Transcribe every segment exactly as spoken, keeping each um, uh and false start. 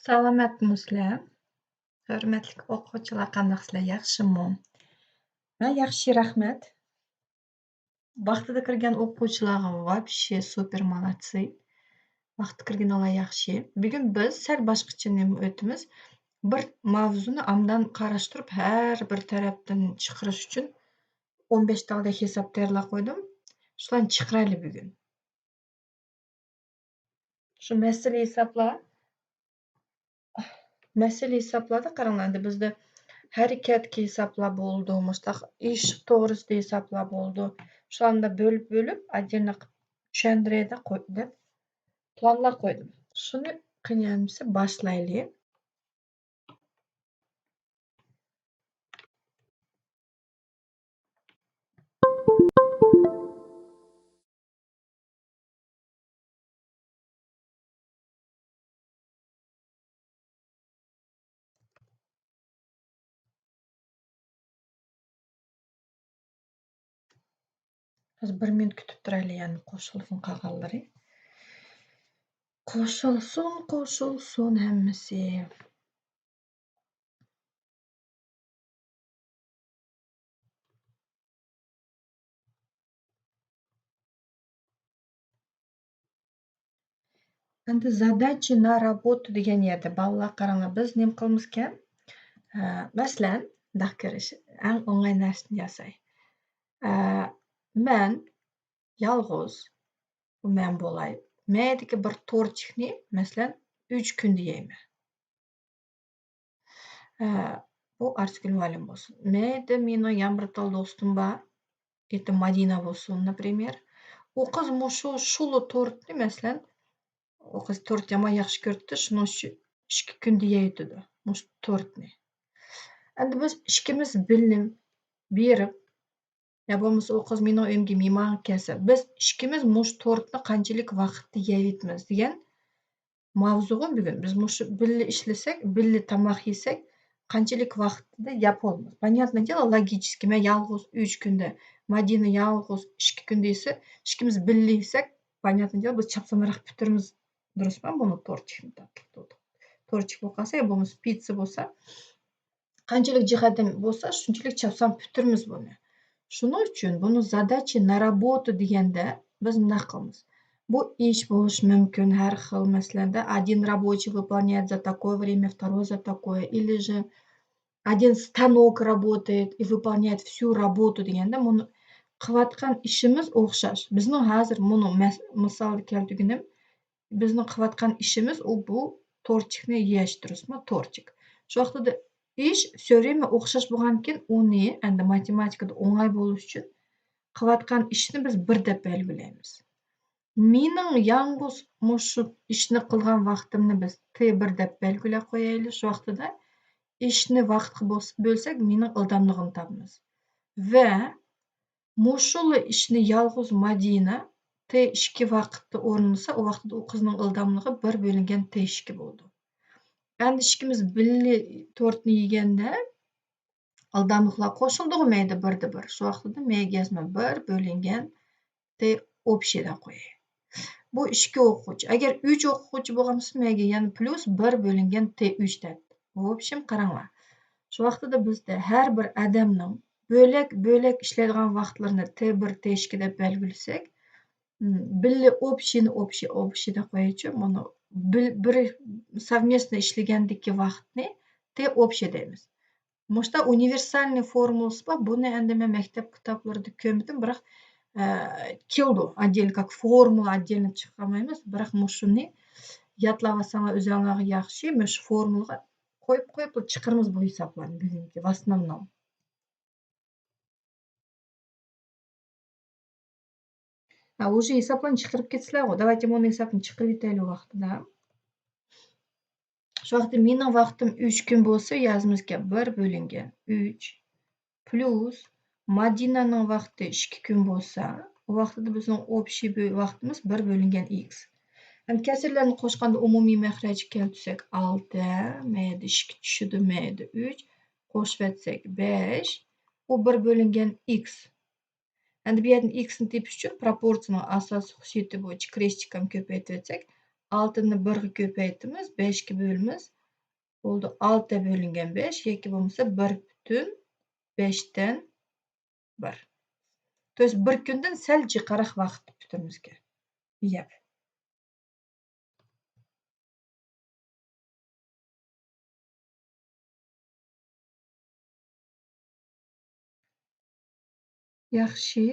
سالامەتمۇسىلەر؟ ھۆرمەتلىك ئوقۇغۇچىلار، قانداقسىلەر؟ ياخشىمۇ؟ مەن ياخشى، رەھمەت. ۋاقتىدا كىرگەن ئوقۇغۇچىلارغا ۋاپشې سۇپېر مالادسى. ۋاقتىدا كىرگىنىڭلار ياخشى. بۈگۈن بىز سەل باشقىچە نېمە ئۆتىمىز. بىر ماۋزۇنى ئامدان قاراشتۇرۇپ، ھەر بىر تەرەپتىن چىقىرىش ئۈچۈن ئون بەش تالدەك ھېساب تەييارلاپ قويدۇم. شۇلارنى چىقىرايلى بۈگۈن. شۇ مەسىلە ھېسابلار، مەسىلە ھېسابلاردا قاراڭلار، ئەندى بىزدە ھەرىكەتكە ھېسابلار بولىدۇ، مۇشتاق ئىش توغرىسىدا ھېسابلار بولىدۇ. شۇلارنى بۆلۈپ، بۆلۈپ، ئاددىيلا قىلىپ چۈشەندۈرەي دەپ قوي-، دەپ پىلانلاپ قويدۇم. شۇنى قېنى ئەمىسە باشلايلى. ھازىر بىر مىنۇت كۈتۈپ تۇرايلى، يەنە قوشۇلسۇن قالغانلىرى. قوشۇلسۇن، قوشۇلسۇن ھەممىسى. ئەمدى زاداچا نا رابوتو دېگەن يەردە، بالىلار، قاراڭلار، بىز نېمە قىلىمىزكەن؟ ئە، مەسىلەن، مۇنداق كۆرۈش، ئەڭ ئوڭاي نەرسىنى ياساي. ئە، مەن يالغۇز، بۇ مەن بولاي. مەيدىكى بىر تورتىكنى، مەسىلەن، ئۈچ كۈندە يەيمەن. ئە، بۇ ئارتىكىل مۇئەللىم بولسۇن. مەيدە مېنىڭ يەنە بىر تال دوستۇم بار. ئېتى مادىنا بولسۇن، ناپرىمېر. ئۇ قىز مۇشۇ شۇلۇ تورتنى، مەسىلەن، ئۇ قىز تورت يامان ياخشى كۆرىدۇ، شۇنىڭ ئۈچۈن ئىككى كۈندە يەيتىدۇ مۇشۇ تورتنى. ئەمدى بىز ئىككىمىز بىللە بېرىپ، يا بولمىسا ئۇ قىز مېنىڭ ئۆيۈمگە مېھمانغا كەلسە، بىز ئىككىمىز مۇشۇ تورتنى قانچىلىك ۋاقىتتا يەيۋېتىمىز دېگەن ماۋزۇغۇ بۈگۈن. بىز مۇشۇ بىللە ئىشلىسەك، بىللە تاماق يېسەك، قانچىلىك ۋاقىتتا يەپ بولىمىز. Понятное дело, логически، مەن يالغۇز ئۈچ كۈندە، مادىنا يالغۇز ئىككى كۈندە يېسە، ئىككىمىز بىللە يېسەك، понятное дело، بىز چاپسانراق پۈتتۈرىمىز، دۇرۇسمۇ؟ بۇنى تورتىكنى تارتىپ تۇردۇق. تورتىك بولۇپ قالسا، يا بولمىسا پىتسا بولسا، قانچىلىك جىخەدىم بولسا، شۇنچىلىك چاپسان پۈتتۈرىمىز بۇنى. شۇنىڭ ئۈچۈن بۇنى زاداچا نا رابوتو دېگەندە بىز مۇنداق قىلىمىز. بۇ ئىش بولۇشى مۇمكىن، ھەر خىل، مەسىلەن، один рабочий выполняет за такое время, второй за такое, или же один станок работает и выполняет всю работу دېگەندە، بۇنى قىلىۋاتقان ئىشىمىز ئوخشاش. بىزنىڭ ھازىر مۇنۇ مەس-، مىسالدا كەلتۈرگىنىم، بىزنىڭ قىلىۋاتقان ئىشىمىز ئۇ بۇ تورتىكنى يېيىش، دۇرۇسمۇ؟ تورتىك. شۇ ۋاقتىدا ئىش всё время ئوخشاش بولغاندىكىن، ئۇنى ئەمدى ماتېماتىكىدا ئوڭاي بولۇش ئۈچۈن قىلىۋاتقان ئىشنى بىز بىر دەپ بەلگىلەيمىز. مېنىڭ يالغۇز مۇشۇ ئىشنى قىلغان ۋاقتىمنى بىز تې بىر دەپ بەلگىلەپ قويايلى. شۇ ۋاقتىدا ئىشنى ۋاقىتقا بۆلسەك، مېنىڭ ئىلداملىقىنى تاپىمىز. ۋە مۇشۇلا ئىشنى يالغۇز مادىنا تې ئىككى ۋاقىتتا ئورۇنلىسا، ئۇ ۋاقىتتا ئۇ قىزنىڭ ئىلداملىقى بىر بۆلۈنگەن تې ئىككى بولىدۇ. ئەمدى ئىككىمىز بىللە تورتنى يېگەندە، ئىلداملىقلار قوشۇلدىغۇ مەيدە بىردە بىر. شۇ ۋاقتىدا مەيگە يازىمەن بىر بۆلۈنگەن تې ئوبشىي دەپ قوياي. بۇ ئىككى ئوقۇغۇچى. ئەگەر ئۈچ ئوقۇغۇچى بولغان بولسا، مەيگە يەنە پليۇس بىر بۆلۈنگەن تې ئۈچ دەپ. ۋوبشېم، قاراڭلار. شۇ ۋاقتىدا بىزدە ھەر بىر ئادەمنىڭ بۆلەك-بۆلەك ئىشلەيدىغان ۋاقىتلىرىنى تې بىر، تې ئىككى دەپ بەلگىلىسەك، م، بىللە ئوبشىينى ئوبشىي، ئوبشىي دەپ قويايچۇ. مۇنۇ بىل-، بىر совместно ئىشلىگەندىكى ۋاقىتنى تې ئوبشىي دەيمىز. مۇشتا ئۇنىۋېرسالنىي فورمۇلىسى بار. بۇنى ئەمدى مەن مەكتەپ كىتابلىرىدا كۆرمىدىم، بىراق، ئە، كېلىدۇ. ئاددىيلا كاك فورمۇلا ئاددىيلا چىقارمايمىز، بىراق مۇشۇنى يادلاۋالساڭلار ئۆزۈڭلارغا ياخشى. مۇشۇ فورمۇلىغا قويۇپ، قويۇپ چىقىرىمىز بۇ ھېسابلارنى بۈگۈنكى، в основном. ھە، ئۇژې ھېسابلارنى چىقىرىپ كېتىسىلەرغۇ. داۋايتې، مۇنۇ ھېسابنى چىقىرىۋېتەيلى ۋاقتىدا. شۇ ۋاقىتتا مېنىڭ ۋاقتىم ئۈچ كۈن بولسا، يازىمىزكەن بىر بۆلۈنگەن ئۈچ پليۇس مادىنانىڭ ۋاقتى ئىككى كۈن بولسا، ئۇ ۋاقتىدا بىزنىڭ ئوبشىي بۆ-، ۋاقتىمىز بىر بۆلۈنگەن ئىكس. ئەمدى كەسىرلەرنى قوشقاندا ئومۇمىي مەخرەجگە كەلتۈرسەك، ئالتە، مەيدە ئىككى چۈشىدۇ، مەيدە ئۈچ، قوشۇۋەتسەك بەش، ئۇ بىر بۆلۈنگەن ئىكس. ئەمدى بۇ يەردىن ئىكسنى تېپىش ئۈچۈن پروپورتسىيىنىڭ ئاساسىي خۇسۇسىيىتى بويىچە كرېستىكامنى كۆپەيتىۋەتسەك، ئالتىنى بىرگە كۆپەيتىمىز، بەشكە بۆلىمىز، بولدى، ئالتە بۆلۈنگەن بەش ياكى بولمىسا بىر پۈتۈن بەشتىن بىر. То есть بىر كۈندىن سەل جىقراق ۋاقىت پۈتتۈرىمىزكەن. يەپ. ياخشى.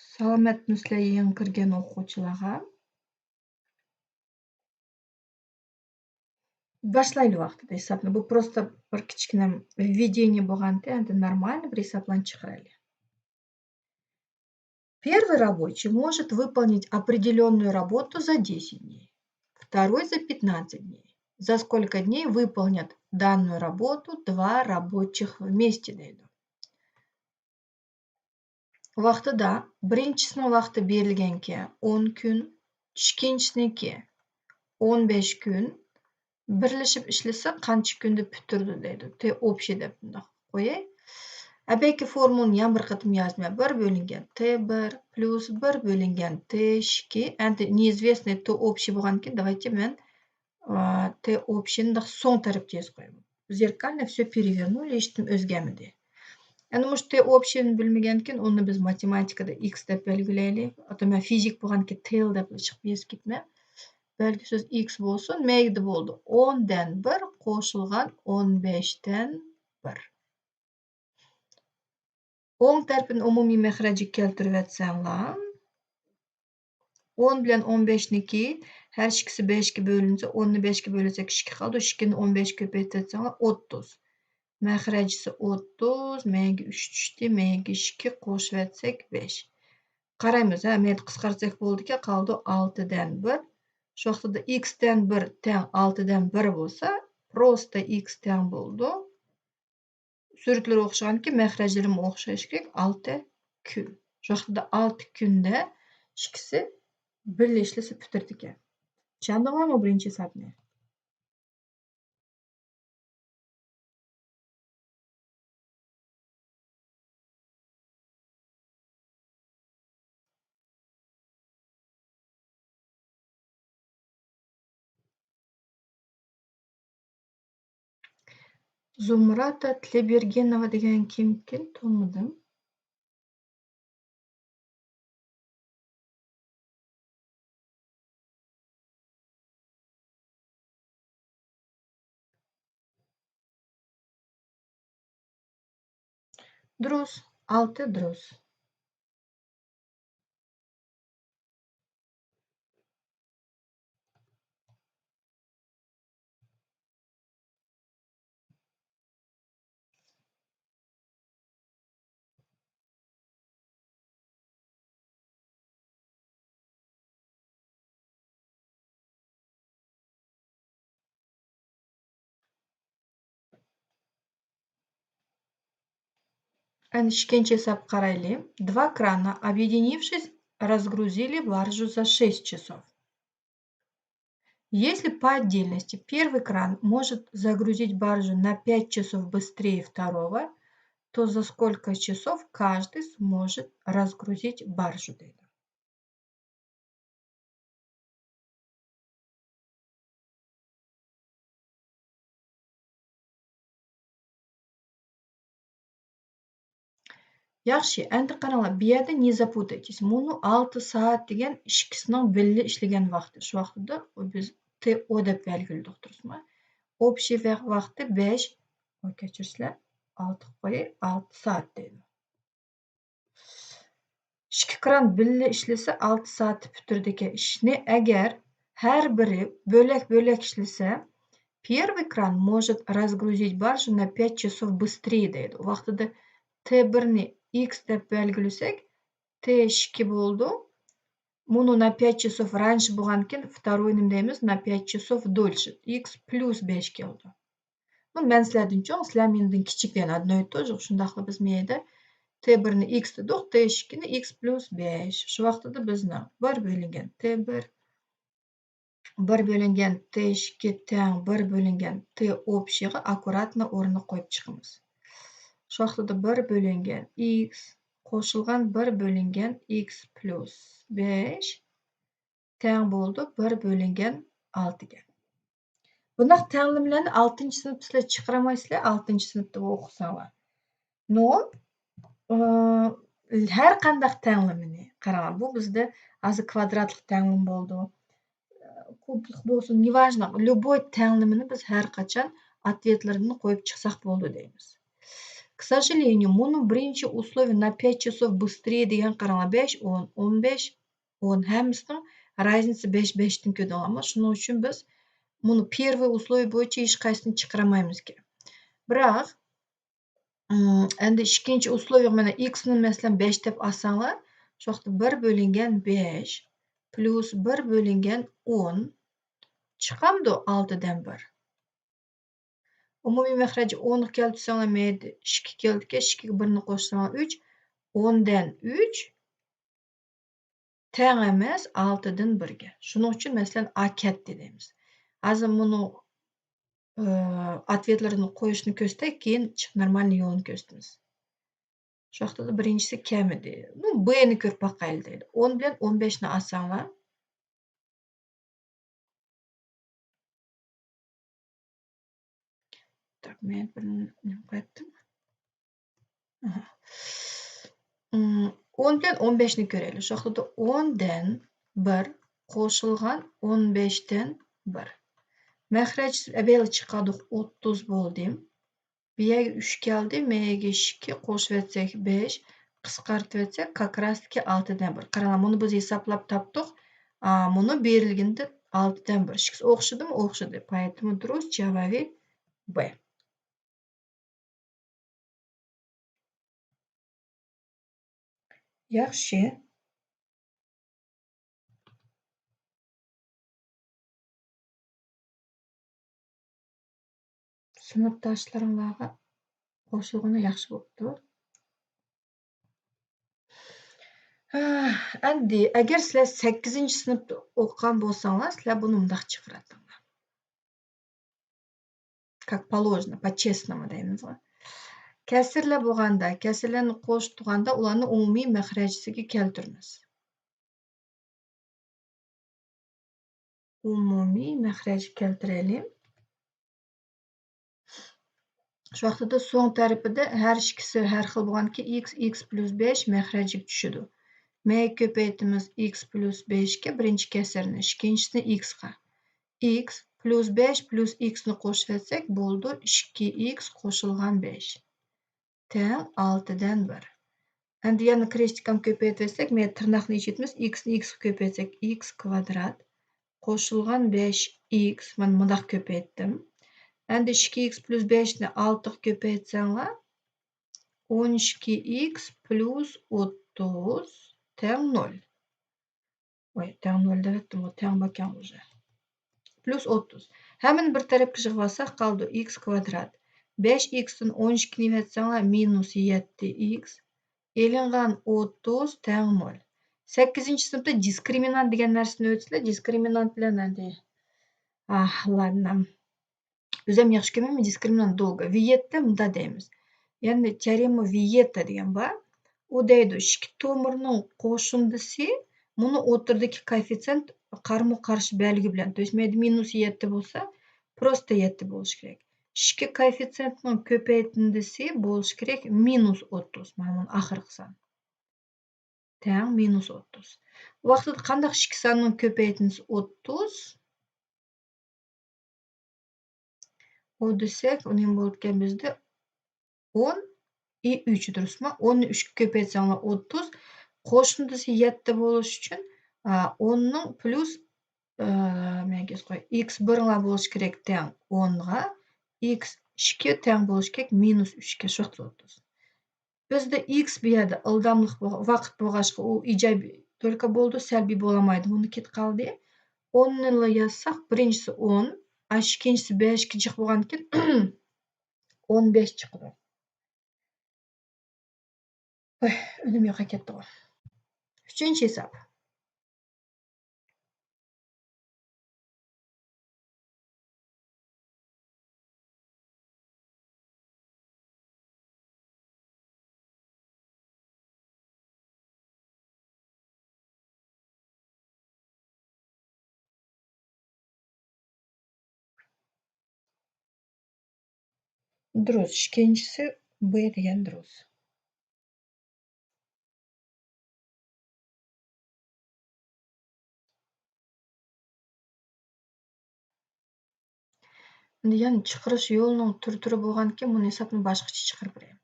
سالامەتمۇسىلەر يېڭى كىرگەن ئوقۇغۇچىلارغا؟ باشلايلى ۋاقتىدا ھېسابنى. بۇ просто بىر كىچىككىنە введение بولغانتى، ئەمدى نورمالنى بىر ھېسابلارنى چىقىرايلى. Первый рабочий может выполнить определённую работу за десять дней, второй за пятнадцать дней. За сколько дней выполнят данную работу два рабочих вместе, دەيدۇ. ۋاقتىدا بىرىنچىسىنىڭ ۋاقتى بېرىلگەنكەن، ئون كۈن، ئىككىنچىسىنىڭكى ئون بەش كۈن، بىرلىشىپ ئىشلىسە قانچە كۈندە پۈتتۈرىدۇ دەيدۇ. تې ئوبشىي دەپ مۇنداق قوياي. ئەبەكى فورمۇلىنى يەنە بىر قېتىم يازىمەن. بىر بۆلۈنگەن تې بىر پلۇس بىر بۆلۈنگەن تې ئىككى. ئەمدى неизвестный تې ئوبشىي بولغاندىكىن، давайте مەن، ئا، تې ئوبشىينى مۇنداق سوڭ تەرەپكە يېزىپ قوياي. Зеркально всё перевернули، ھېچنېمە ئۆزگەرمىدى. ئەنە مۇشۇ تې ئوبشىينى بىلمىگەنكىن، ئۇنى بىز ماتېماتىكىدا ئىكس دەپ بەلگىلەيلى. ئاتا مەن فىزىك بولغاندىكىن تېل دەپ چىقىپ يېزىپ كېتىمەن. بەلگىسىز ئىكس بولسۇن، مەيگىدە بولدى. ئوندىن بىر قوشۇلغان ئون بەشتىن بىر. ئوڭ تەرىپىنى ئومۇمىي مەخرەجگە كەلتۈرۈۋەتسەڭلار، ئون بىلەن ئون بەشنىڭكى ھەر ئىككىسى بەشكە بۆلۈنسە، ئوننى بەشكە بۆلسەك ئىككى قالىدۇ، ئىككىنى ئون بەشكە كۆپەيتسەڭلار ئوتتۇز. مەخرەجىسى ئوتتۇز، مەيگە ئۈچ چۈشتى، مەيگە ئىككى قوشۇۋەتسەك بەش. قارايمىز، ھە، مەيدە قىسقارتساق بولىدىكەن، قالىدۇ ئالتىدىن بىر. شۇ ۋاقتىدا ئىكستىن بىر تەڭ ئالتىدىن بىر بولسا، просто ئىكس تەڭ بولىدۇ. سۈرەتلىرى ئوخشىغانكى، مەخرەجلىرىمۇ ئوخشاش كېرەك، ئالتە كۈن. شۇ ۋاقتىدا ئالتە كۈندە ئىككىسى بىللە ئىشلىسە پۈتتۈرىدىكەن. چۈشەندىڭلارمۇ بىرىنچى ھېسابنى؟ زۇمرەت تىلىبېرگېنوۋا دېگەن كىمكىن، تونۇمىدىم. دۇرۇس، ئالتە دۇرۇس. ئەنە ئىككىنچى ھېساب قارايلى. Два крана, объединившись, разгрузили баржу за шесть часов. Если по отдельности первый кран может загрузить баржу на пять часов быстрее второго, то за сколько часов каждый сможет разгрузить баржу, دەيدۇ. ياخشى، ئەمدى قاراڭلار، بۇ يەردە не запутайтесь. مۇنۇ ئالتە سائەت دېگەن ئىككىسىنىڭ بىللە ئىشلىگەن ۋاقتى. شۇ ۋاقتىدا بىز تې ئو دەپ بەلگىلىدۇق، دۇرۇسمۇ؟ ئوبشىي ۋە-، ۋاقتى بەش، ئوي، كەچۈرسىلەر، ئالتە قوياي، ئالتە سائەت دەيدۇ. ئىككى كران بىللە ئىشلىسە، ئالتە سائەتتە پۈتتۈرىدىكەن ئىشنى. ئەگەر ھەر بىرى بۆلەك-بۆلەك ئىشلىسە، первый кран может разгрузить баржу на пять часов быстрее دەيدۇ. ۋاقتىدا تې بىرنى ئىكس دەپ بەلگىلىسەك، تې ئىككى بولىدۇ. مۇنۇ на пять часов раньше بولغاندىكىن، второй نېمە دەيمىز؟ На пять часов дольше. ئىكس پلۇس بەش كېلىدۇ. بۇ مەن سىلەردىن چوڭ، سىلەر مېندىن كىچىك دېگەن، одно и то же. شۇنداقلا بىز مەيدە تې بىرنى ئىكس دېدۇق، تې ئىككىنى ئىكس پلۇس بەش. شۇ ۋاقتىدا بىزنىڭ بىر بۆلۈنگەن تې بىر، بىر بۆلۈنگەن تې ئىككى تەڭ بىر بۆلۈنگەن تې ئوبشىيغا аккуратно ئورنىنى قويۇپ چىقىمىز. شۇ ۋاقتىدا بىر بۆلۈنگەن ئىكس قوشۇلغان بىر بۆلۈنگەن ئىكس پلۇس بەش تەڭ بولىدۇ بىر بۆلۈنگەن ئالتىگە. بۇنداق تەڭلىمىلەرنى ئالتىنچى سىنىپتا سىلەر چىقىرالمايسىلەر، ئالتىنچى سىنىپتا ئوقۇساڭلار. نول، ئى، ھەر قانداق تەڭلىمىنى، قاراڭلار، بۇ بىزدە ھازىر كۋادراتلىق تەڭلىمە بولىدۇ، كۇبلۇق بولسۇن، неважно، любой تەڭلىمىنى بىز ھەر قاچان ئاتۋېتلىرىنى قويۇپ چىقساق بولىدۇ دەيمىز. К сожалению، مۇنۇ بىرىنچى ئۇسلوۋىيە на пять часов быстрее دېگەن، قاراڭلار، بەش، ئون، ئون بەش، ئون، ھەممىسىنىڭ رازницىسى بەش، بەشتىن كۆرۈڭلار. شۇنىڭ ئۈچۈن بىز مۇنۇ первый ئۇسلوۋىيە بويىچە ھېچقايسىسىنى چىقىرالمايمىزكەن. بىراق، ئىم، ئەمدى ئىككىنچى ئۇسلوۋىيە، مانا، ئىكسنى، مەسىلەن، بەش دەپ ئالساڭلار، شۇ ۋاقىتتا بىر بۆلۈنگەن بەش پلۇس بىر بۆلۈنگەن ئون چىقامدۇ؟ ئالتىدىن بىر. ئومۇمىي مەخرەجنى ئونغا كەلتۈرسەڭلار، مەيدە ئىككى كەلدىكەن، ئىككىگە بىرنى قوشساڭلار ئۈچ، ئوندىن ئۈچ تەڭ ئەمەس ئالتىدىن بىرگە. شۇنىڭ ئۈچۈن، مەسىلەن، ئا كەتتى دەيمىز. ھازىر مۇنۇ، ئى، ئاتۋېتلىرىنى قويۇشنى كۆرسەك، كېيىن چىق نورمالنىي يولىنى كۆرسىتىمىز. شۇ ۋاقىتتا بىرىنچىسى كەلمىدى. نۇ، بىنى كۆرۈپ باقايلى دەيدۇ. ئون بىلەن ئون بەشنى ئالساڭلار. تاك، مەن بىر نېمە قىلىۋەتتىم. ئاھا. ئون بىلەن ئون بەشنى كۆرەيلى. شۇ ۋاقىتتا ئوندىن بىر قوشۇلغان ئون بەشتىن بىر. مەخرەج ئەبەل چىقاردۇق، ئوتتۇز بولدى. بۇ يەرگە ئۈچ كەلدى، مەيگە ئىككى قوشۇۋەتسەك بەش، قىسقارتىۋەتسەك كاكراستىكى ئالتىدىن بىر. قاراڭلار، مۇنى بىز ھېسابلاپ تاپتۇق. ئا، مۇنى بېرىلگىنىدە ئالتىدىن بىر. ئىككىسى ئوخشىدىمۇ؟ ئوخشىدى. Поэтому دۇرۇس جاۋابى بى. ياخشى. سىنىپداشلىرىڭلارغا قوشۇلغىنى ياخشى بوپتۇ. ھە، ئەمدى ئەگەر سىلەر سەككىزىنچى سىنىپتا ئوقۇغان بولساڭلار، سىلەر بۇنى مۇنداق چىقىراتتىڭلار. Как положено، по-честному دەيمىزغۇ. كەسىرلەر بولغاندا، كەسىرلەرنى قوشۇۋاتقاندا ئۇلارنى ئومۇمىي مەخرەجىگە كەلتۈرىمىز. ئومۇمىي مەخرەجگە كەلتۈرەيلى. شۇ ۋاقتىدا سوڭ تەرىپىدە ھەر ئىككىسى ھەر خىل بولغاندىكىن، ئىكس، ئىكس پلۇس بەش مەخرەجگە چۈشىدۇ. مەيگە كۆپەيتىمىز ئىكس پلۇس بەشكە بىرىنچى كەسىرنى، ئىككىنچىسىنى ئىكسقا. ئىكس پلۇس بەش پلۇس ئىكسنى قوشۇۋەتسەك بولىدۇ، ئىككى ئىكس قوشۇلغان بەش تەڭ ئالتىدىن بىر. ئەمدى يەنە كرېستىكامنى كۆپەيتىۋەتسەك، مەيدە تىرناقنى ئېچىۋېتىمىز، ئىكسنى ئىكسقا كۆپەيتسەك، ئىكس كۋادرات قوشۇلغان بەش ئىكس، مانا مۇنداق كۆپەيتتىم. ئەمدى ئىككى ئىكس پلۇس بەشنى ئالتىغا كۆپەيتسەڭلار، ئون ئىككى ئىكس پلۇس ئوتتۇز تەڭ نول. ۋاي، تەڭ نول دەۋەتتىمغۇ، تەڭ باركەن ئۇژە. پلۇس ئوتتۇز. ھەممىنى بىر تەرەپكە يىغىۋالساق قالىدۇ ئىكس كۋادرات. بەش ئىكستىن ئون ئىككىنى يىغىۋەتسەڭلار مىنۇس يەتتە ئىكس. ئېلىنغان ئوتتۇز تەڭ نول. سەككىزىنچى سىنىپتا دىسكرىمىنانت دېگەن نەرسىنى ئۆتسىلەر، دىسكرىمىنانت بىلەن ئەمدى، ئاھ، لارنام. ئۆزۈم ياخشى كۆرمەيمەن دىسكرىمىنانت دوگا. ۋىيەتتە مۇنداق دەيمىز. يەنى تيورېما ۋىيەتتا دېگەن بار. ئۇ دەيدۇ، ئىككى تومۇرنىڭ قوشۇندىسى مۇنۇ ئوتتۇرىدىكى كوئېففىتسېنت قارىمۇ قارشى بەلگە بىلەن. تو يېست مەيدە مىنۇس يەتتە بولسا، پروستا يەتتە بولۇشى كېرەك. ئىككى كوئېففىتسېنتنىڭ كۆپەيتىندىسى بولۇشى كېرەك مىنۇس ئوتتۇز. مانا بۇنىڭ ئاخىرقى سان. تەڭ مىنۇس ئوتتۇز. ۋاقتىدا قانداق ئىككى ساننىڭ كۆپەيتىندىسى ئوتتۇز؟ ئۇ دېسەك، ئۇ نېمە بولىدىكەن بىزدە؟ ئون ئى ئۈچ، دۇرۇسمۇ؟ ئوننى ئۈچكە كۆپەيتسەڭلار ئوتتۇز. قوشۇندىسى يەتتە بولۇش ئۈچۈن، ئا، ئوننىڭ پلۇس، ئا، مەنگىز قوي، ئىكس بىرلا بولۇشى كېرەك تەڭ ئونغا، ئىكس ئىككى تەڭ بولۇشى كېرەك مىنۇس ئۈچكە، شۇ ئوتتۇز. بىزدە ئىكس بۇ يەردە ئىلداملىق بو-، ۋاقىت بولغاچقا، ئۇ ئىجابىي تولكا بولىدۇ، سەلبىي بولالمايدۇ. بۇنى كېتىپ قالدى. ئوننىلا يازساق، بىرىنچىسى ئون، ئىككىنچىسى بەشكە جىق بولغاندىكىن، ئون بەش چىقىدۇ. ئۆي، ئۈنۈم يوقاپ كەتتىغۇ. ئۈچىنچى ھېساب. دۇرۇس، ئىككىنچىسى بۇ دېگەن دۇرۇس. دېگەن چىقىرىش يولىنىڭ تۈر-تۈرى بولغانكەن، بۇنى ھېسابنى باشقىچە چىقىرىپ بېرەي.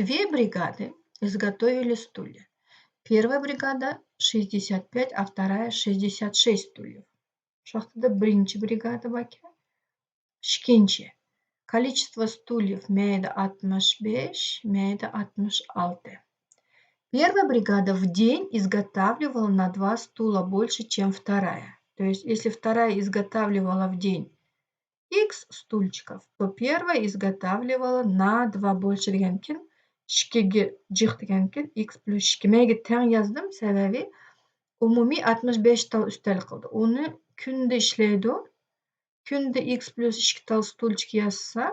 Две бригады изготовили стулья. Первая бригада шестьдесят пять, а вторая шестьдесят шесть стульев. شۇ ۋاقتىدا بىرىنچى برىگادا باركەن، ئىككىنچى. Количество стульев مەيدە ئاتمىش بەش، مەيدە ئاتمىش ئالتە. Первая бригада в день изготавливала на два стула больше, чем вторая. То есть, если вторая изготавливала в день икс стульчиков, то первая изготавливала на два больше دېگەنكىن، ئىككىگە جىق دېگەنكىن، икس پلۇس ئىككى. مەيگە تەڭ يازدىم، سەۋەبى ئومۇمىي ئاتمىش بەش تال ئۈستەل قىلدى. ئۇنى كۈندە ئىشلەيدۇ. كۈندە ىكس پلۇس ئىككى تال ستۇلچىك ياسىسا،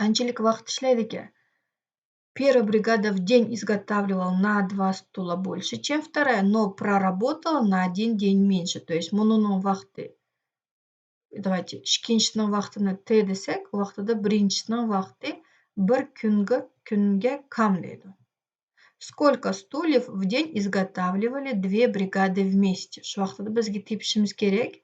قانچىلىك ۋاقىت ئىشلەيدىكەن؟ Первая бригада в день изготавливала на два стула больше, чем вторая, но проработала на один день меньше. То есть مۇنۇنىڭ ۋاقتى، давайте، ئىككىنچىسىنىڭ ۋاقتىنى ت دېسەك، ئۇ ۋاقتىدا بىرىنچىسىنىڭ ۋاقتى بىر كۈنگە، كۈنگە كام دەيدۇ. Сколько стульев в день изготавливали две бригады вместе? شۇ ۋاقتىدا بىزگە تېپىشىمىز كېرەك.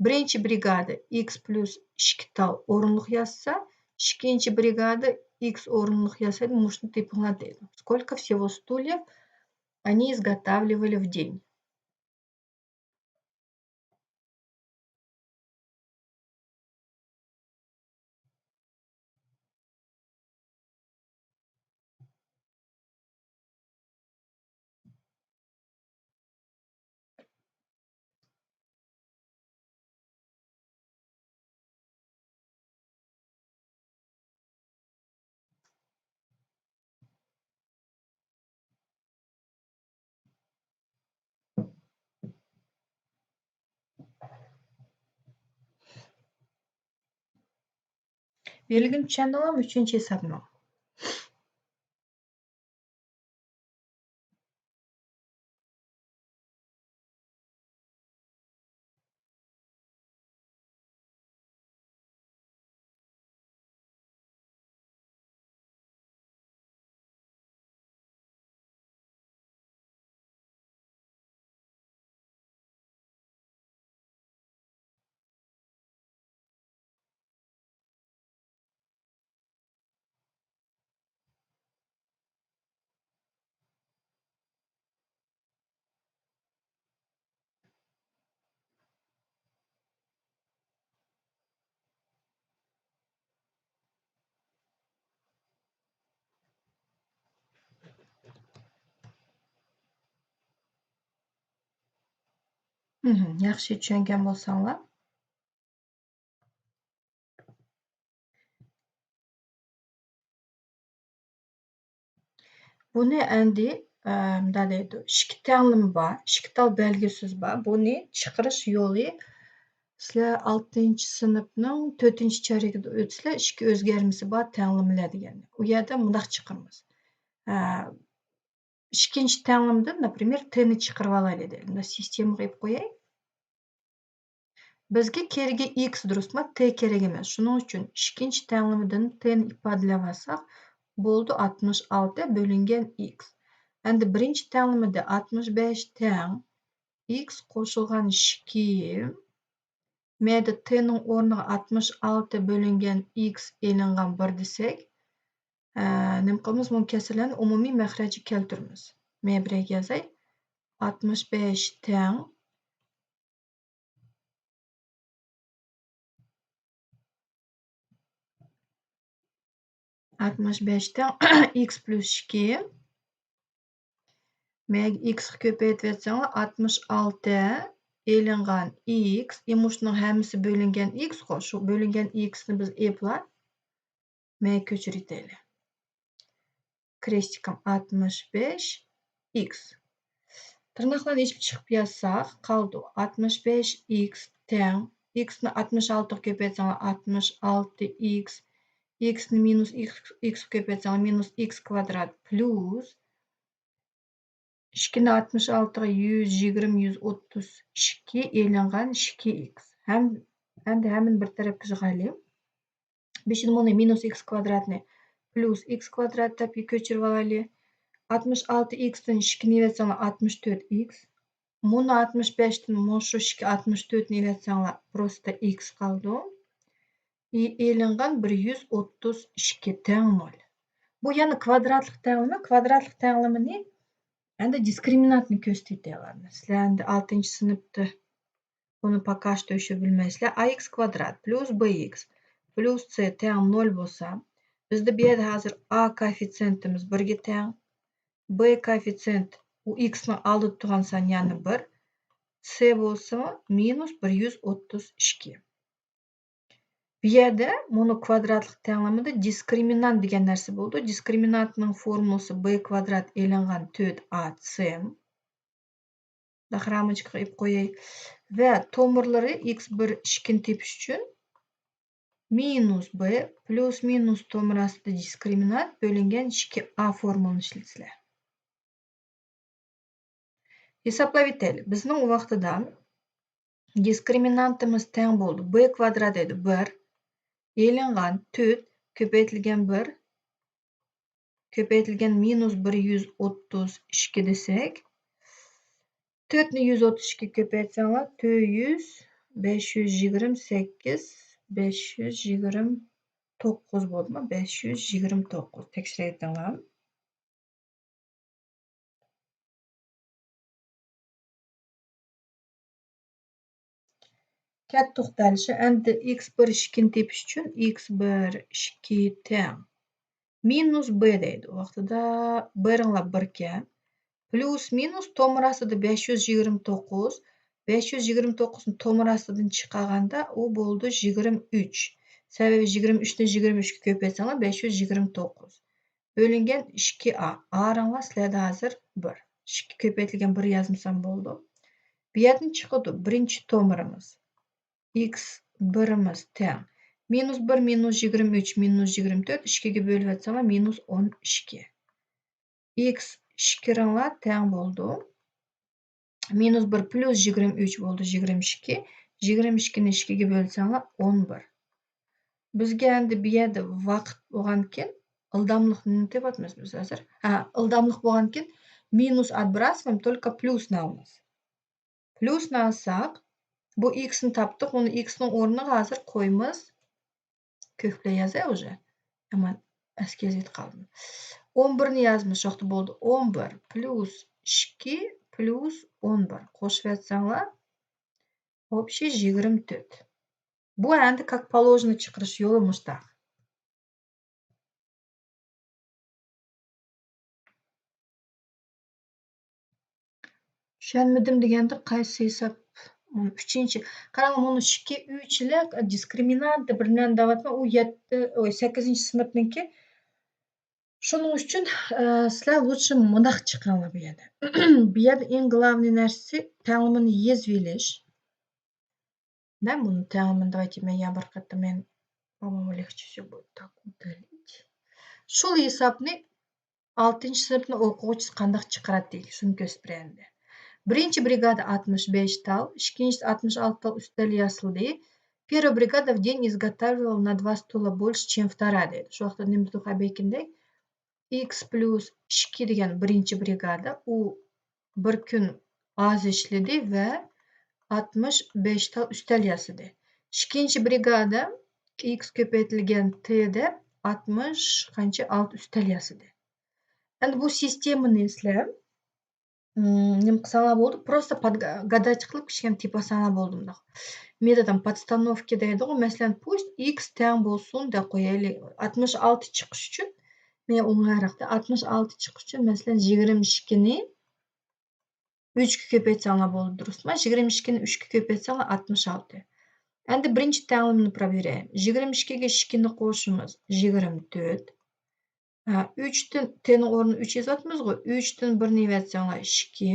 بىرىنچى برىگادا ىكس پلۇس ئىككى تال ئورۇنلۇق ياسىسا، ئىككىنچى برىگادا ىكس ئورۇنلۇق ياسايدۇ، مۇشۇنى تېپىڭلار دەيدۇ. Сколько всего стульев они изготавливали в день? بېرىلگىنى چۈشەندىڭلارمۇ ئۈچىنچى ھېسابنىڭ؟ مهم. ياخشى چۈشەنگەن بولساڭلار. بۇنى ئەمدى، ئە، مۇنداق دەيدۇ، ئىككى تەڭلىمە بار، ئىككى تال بەلگە سۆز بار. بۇنى چىقىرىش يولى، سىلەر ئالتىنچى سىنىپنىڭ تۆتىنچى چارىكىدا ئۆتسىلەر، ئىككى ئۆزگەرمىسى بار تەڭلىمىلەر دېگەننى. ئۇ يەردە مۇنداق چىقىرىمىز. ئە، ئىككىنچى تەڭلىمىدىن، ناپرىمېر، تنى چىقىرىۋالايلى دەيلى. مۇنداق سىستېمىغا ئېلىپ قوياي. بىزگە كېرىكى ئىكس، دۇرۇسمۇ؟ تې كېرەك ئەمەس. شۇنىڭ ئۈچۈن ئىككىنچى تەڭلىمىدىن تېنى ئىپادىلەۋالساق، بولدى ئاتمىش ئالتە بۆلۈنگەن ئىكس. ئەمدى بىرىنچى تەڭلىمىدە ئاتمىش بەش تەڭ ئىكس قوشۇلغان ئىككى، مەيدە تېنىڭ ئورنىغا ئاتمىش ئالتە بۆلۈنگەن ئىكس ئېلىنغان بىر دېسەك، ئە، نېمە قىلىمىز؟ بۇنى كەسىرلەرنى ئومۇمىي مەخرەجگە كەلتۈرىمىز. مەن بىرەيگە يازاي. ئاتمىش بەش تەڭ ئاتمىش بەش تەڭ ئىكس پلۇس ئىككى. مەيگە ئىكسقا كۆپەيتىۋەتسەڭلار، ئاتمىش ئالتە ئېلىنغان ئىكس، ئى، مۇشۇنىڭ ھەممىسى بۆلۈنگەن ئىكسقۇ، شۇ بۆلۈنگەن ئىكسنى بىز ئېپلا مەيگە كۆچۈرۈۋېتەيلى. كرېستىكىم ئاتمىش بەش ئىكس. تىرناقلارنى ئېچىپ چىقىپ يازساق، قالىدۇ ئاتمىش بەش ئىكس تەڭ، ئىكسنى ئاتمىش ئالتىغا كۆپەيتسەڭلار، ئاتمىش ئالتە ئىكس، ئىكسنى مىنۇس ئىكس، ئىكسقا كۆپەيتسەڭلار، مىنۇس ئىكس كۋادرات پلۇس ئىككىنى ئاتمىش ئالتىغا يۈز يىگىرمە، يۈز ئوتتۇز ئىككى ئېلىنغان ئىككى ئىكس. ھەم، ئەمدى ھەممىنى بىر تەرەپكە يىغايلى. بېشىدا مۇنى مىنۇس ئىكس كۋادراتنى پلۇس ئىكس كۋادرات دەپ كۆچۈرۈۋالايلى. ئاتمىش ئالتە ئىكستىن ئىككىنى يەتسەڭلار، ئاتمىش تۆت ئىكس. مۇنى ئاتمىش بەشتىن مۇشۇ ئىككى ئاتمىش تۆتنى يەتسەڭلار، پروستا ئىكس قالىدۇ. ئېلىنغان بىر يۈز ئوتتۇز ئىككى تەڭ نۆل. بۇ يەنە كۋادراتلىق تەڭلىمە. كۋادراتلىق تەڭلىمىنى ئەمدى دىسكرىمىنانتنى كۆرسىتىۋېتەيلى. سىلەر ئەمدى ئالتىنچى سىنىپتا بۇنى пока что ещё بىلمەيسىلەر. ئا ئىكس كۋادرات پلۇس بى ئىكس پلۇس سى تەڭ نۆل بولسا، بىزدە بۇ يەردە ھازىر ئا كوئېففىتسىيېنتىمىز بىرگە تەڭ، بى كوئېففىتسىيېنت، ئۇ ئىكسنىڭ ئالدىدا تۇرغان سان يەنە بىر، سى بولسىمۇ مىنۇس بىر يۈز ئوتتۇز ئىككى. بۇ يەردە مۇنۇ كۋادراتلىق تەڭلىمىدە دىسكرىمىنانت دېگەن نەرسە بولىدۇ. دىسكرىمىنانتنىڭ فورمۇلىسى بى كۋادرات ئېلىنغان تۆت ئا سى. داخرامىچكىغا ئېلىپ قوياي. ۋە تومۇرلىرى ئىكس بىر ئىككىنى تېپىش ئۈچۈن مىنۇس بى پلۇس مىنۇس تومۇر ئاستىدا دىسكرىمىنانت بۆلۈنگەن ئىككى ئا فورمۇلىنى ئىشلىتىسىلەر. ھېسابلاۋېتەيلى. بىزنىڭ ۋاقتىدا دىسكرىمىنانتىمىز تەڭ بولدى. بى كۋادرات ئىدى بىر. ئېلىنغان تۆت كۆپەيتىلگەن بىر كۆپەيتىلگەن مىنۇس بىر يۈز ئوتتۇز ئىككى دېسەك، تۆتنى يۈز ئوتتۇز ئىككىگە كۆپەيتسەڭلار، تۆت يۈز، بەش يۈز يىگىرمە سەككىز، بەش يۈز يىگىرمە توققۇز بولدىمۇ؟ بەش يۈز يىگىرمە توققۇز. تەكشۈرۈۋېتىڭلار. كەتتۇق دەل شۇ. ئەمدى ئىكس بىر ئىككىنى تېپىش ئۈچۈن ئىكس بىر ئىككى تەڭ مىنۇس بى دەيدۇ. ۋاقتىدا بىرىڭلار بىركەن. پلۇس مىنۇس تومۇر ئاستىدا بەش يۈز يىگىرمە توققۇز. بەش يۈز يىگىرمە توققۇزنى تومۇر ئاستىدىن چىقارغاندا ئۇ بولىدۇ يىگىرمە ئۈچ. سەۋەبى يىگىرمە ئۈچنى يىگىرمە ئۈچكە كۆپەيتسەڭلار، بەش يۈز يىگىرمە توققۇز. بۆلۈنگەن ئىككى ئا. ئارىڭلار سىلەردە ھازىر بىر. ئىككى كۆپەيتىلگەن بىر يازمىسام بولىدۇ. بۇ يەردىن چىقىدۇ بىرىنچى تومۇرىمىز. ئىكس بىرىمىز تەڭ. مىنۇس بىر مىنۇس يىگىرمە ئۈچ مىنۇس يىگىرمە تۆت، ئىككىگە بۆلۈۋەتسەڭلار، مىنۇس ئون ئىككى. ئىكس ئىككىرىڭلار تەڭ بولىدۇ. مىنۇس بىر پلۇس يىگىرمە ئۈچ بولىدۇ، يىگىرمە ئىككى. يىگىرمە ئىككىنى ئىككىگە بۆلسەڭلار، ئون بىر. بىزگە ئەمدى بۇ يەردە ۋاقىت بولغانكىن، ئىلداملىقنى تېپىۋاتىمىز بىز ھازىر. ھە، ئىلداملىق بولغانكىن، مىنۇس отбрасываем, только پلۇسنى ئالىمىز. پلۇسنى ئالساق، بۇ ئىكسنى تاپتۇق، ئۇنى ئىكسنىڭ ئورنىغا ھازىر قويىمىز. كۆكلەي يازاي ئۇژە. يامان ئەسكە يېزىۋېتىپ قالدىم. ئون بىرنى يازمىز، شۇ ۋاقىتتا بولدى. ئون بىر پلۇس ئىككى پلۇس ئون بىر. قوشۇۋەتسەڭلار، общий يىگىرمە تۆت. بۇ ئەمدى как положено چىقىرىش يولى مۇشتاق. چۈشەنمىدىم دېگەندە قايسى ھېساب؟ مم، ئۈچىنچى. قاراڭ، مۇنۇ ئىككى، ئۈچ ئىلە دىسكرىمىنانت بىر نەرسە دەۋاتىمەن، ئۇ يەتتە، ئوي، سەككىزىنچى سىنىپنىڭكى. شۇنىڭ ئۈچۈن، ئە، سىلەر لۇچى مۇنداق چىقىرىڭلار بۇ يەردە. بۇ يەردە ئەڭ главный نەرسىسى تەڭلىمىنى يېزىۋېلىش. مەن بۇنى تەڭلىمىنى داۋايتى مەن يەنە بىر قېتىم مەن по-моему لېكچىسى بۇ. Так، удалить. شۇ ھېسابنى ئالتىنچى سىنىپنىڭ ئوقۇغۇچىسى قانداق چىقىراتتى، شۇنى كۆرسىتىپ بېرەي ئەمدى. بىرىنچى برىگادا ئاتمىش بەش تال، ئىككىنچىسى ئاتمىش ئالتە تال ئۈستەل ياسىلدى. Первая бригада в день изготавливала на два стула больше, чем вторая دەيدۇ. شۇ ۋاقىتتا نېمە دېدۇق ئەبەكىندەك؟ ئىكس پلۇس ئىككى دېگەن بىرىنچى برىگادا، ئۇ بىر كۈن ئاز ئىشلىدى ۋە ئاتمىش بەش تال ئۈستەل ياسىدى. ئىككىنچى برىگادا ئىكس كۆپەيتىلگەن تى دەپ ئاتمىش قانچە ئالتە ئۈستەل ياسىدى. ئەمدى بۇ سىستېمىنى سىلەر، ئىم، نېمە قىلساڭلار بولدى، просто подгадать قىلىپ كىچىككىنە تېپىۋالساڭلار بولدى مۇنداق. مېتودىن подстановка دەيدىغۇ، مەسىلەن، پۇشت ئىكس تەڭ بولسۇن دەپ قويايلى. ئاتمىش ئالتە چىقىش ئۈچۈن، مېنىڭ ئوڭايراقتا، ئاتمىش ئالتە چىقىش ئۈچۈن، مەسىلەن، يىگىرمە ئىككىنى ئۈچكە كۆپەيتسەڭلار بولدى، دۇرۇسمۇ؟ يىگىرمە ئىككىنى ئۈچكە كۆپەيتسەڭلار، ئاتمىش ئالتە. ئەمدى بىرىنچى تەڭلىمىنى проверяем. يىگىرمە ئىككىگە ئىككىنى قوشىمىز، يىگىرمە تۆت. ھە، ئۈچتىن، تىنىڭ ئورنىدا ئۈچ يېزىۋاتىمىزغۇ، ئۈچتىن بىرنى يېۋەتسەڭلار، ئىككى.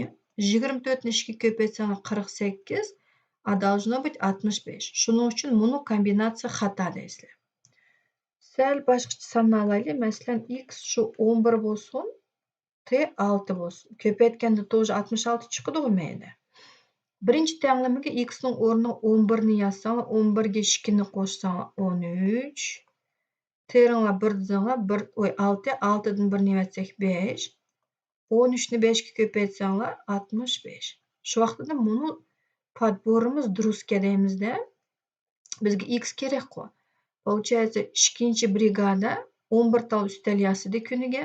يىگىرمە تۆتنى ئىككىگە كۆپەيتسەڭلار، قىرىق سەككىز. А должно быть ئاتمىش بەش. شۇنىڭ ئۈچۈن مۇنۇ كومبىناتسىيە خاتا دەيسىلەر. سەل باشقىچە سانىنى ئالايلى. مەسىلەن، ئىكس شۇ ئون بىر بولسۇن، تى ئالتە بولسۇن. كۆپەيتكەندە توژە ئاتمىش ئالتە چىقىدىغۇ مەيلى. بىرىنچى تەڭلىمىگە ئىكسنىڭ ئورنىغا ئون بىرنى يازساڭلار، ئون بىرگە ئىككىنى قوشساڭلار، ئون ئۈچ. تېرىڭلار بىر دېسەڭلار، بىر، ئوي، ئالتە، ئالتىدىن بىرنى ئەۋەتسەك، بەش. ئون ئۈچنى بەشكە كۆپەيتسەڭلار، ئاتمىش بەش. شۇ ۋاقىتتا مۇنۇ подборىمىز دۇرۇسكەن دەيمىز-دە. بىزگە ئىكس كېرەكقۇ. Получается، ئىككىنچى برىگادا ئون بىر تال ئۈستەل ياسىدى كۈنىگە.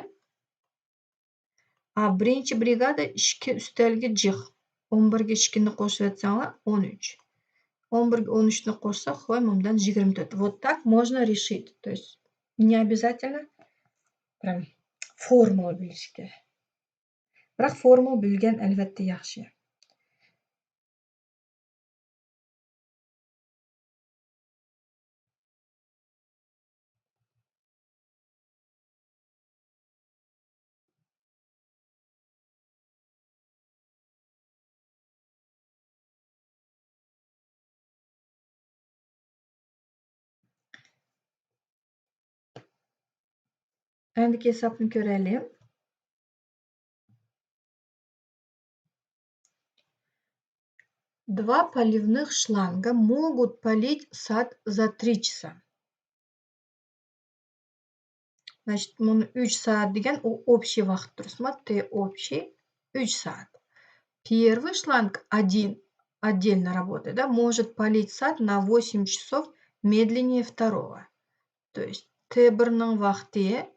А بىرىنچى برىگادا ئىككى ئۈستەلگە جىق. ئون بىرگە ئىككىنى قوشۇۋەتسەڭلار، ئون ئۈچ. ئون بىرگە ئون ئۈچنى قوشساق، خوي، مۇمدان يىگىرمە تۆت. Вот так можно решить. То есть не обязательно прям формула بىلىشكە. بىراق فورمۇلا بىلگەن ئەلۋەتتە ياخشى. ئەمدىكى ھېسابنى كۆرەيلى. Два поливных шланга могут полить сад за три часа. Значит، مۇنى ئۈچ سائەت دېگەن ئۇ ئوبشىي ۋاقىت، دۇرۇسمۇ؟ Т общий ئۈچ سائەت. Первый шланг один отдельно работает, да, может полить сад на восемь часов медленнее второго. То есть Т بىرنىڭ ۋاقتى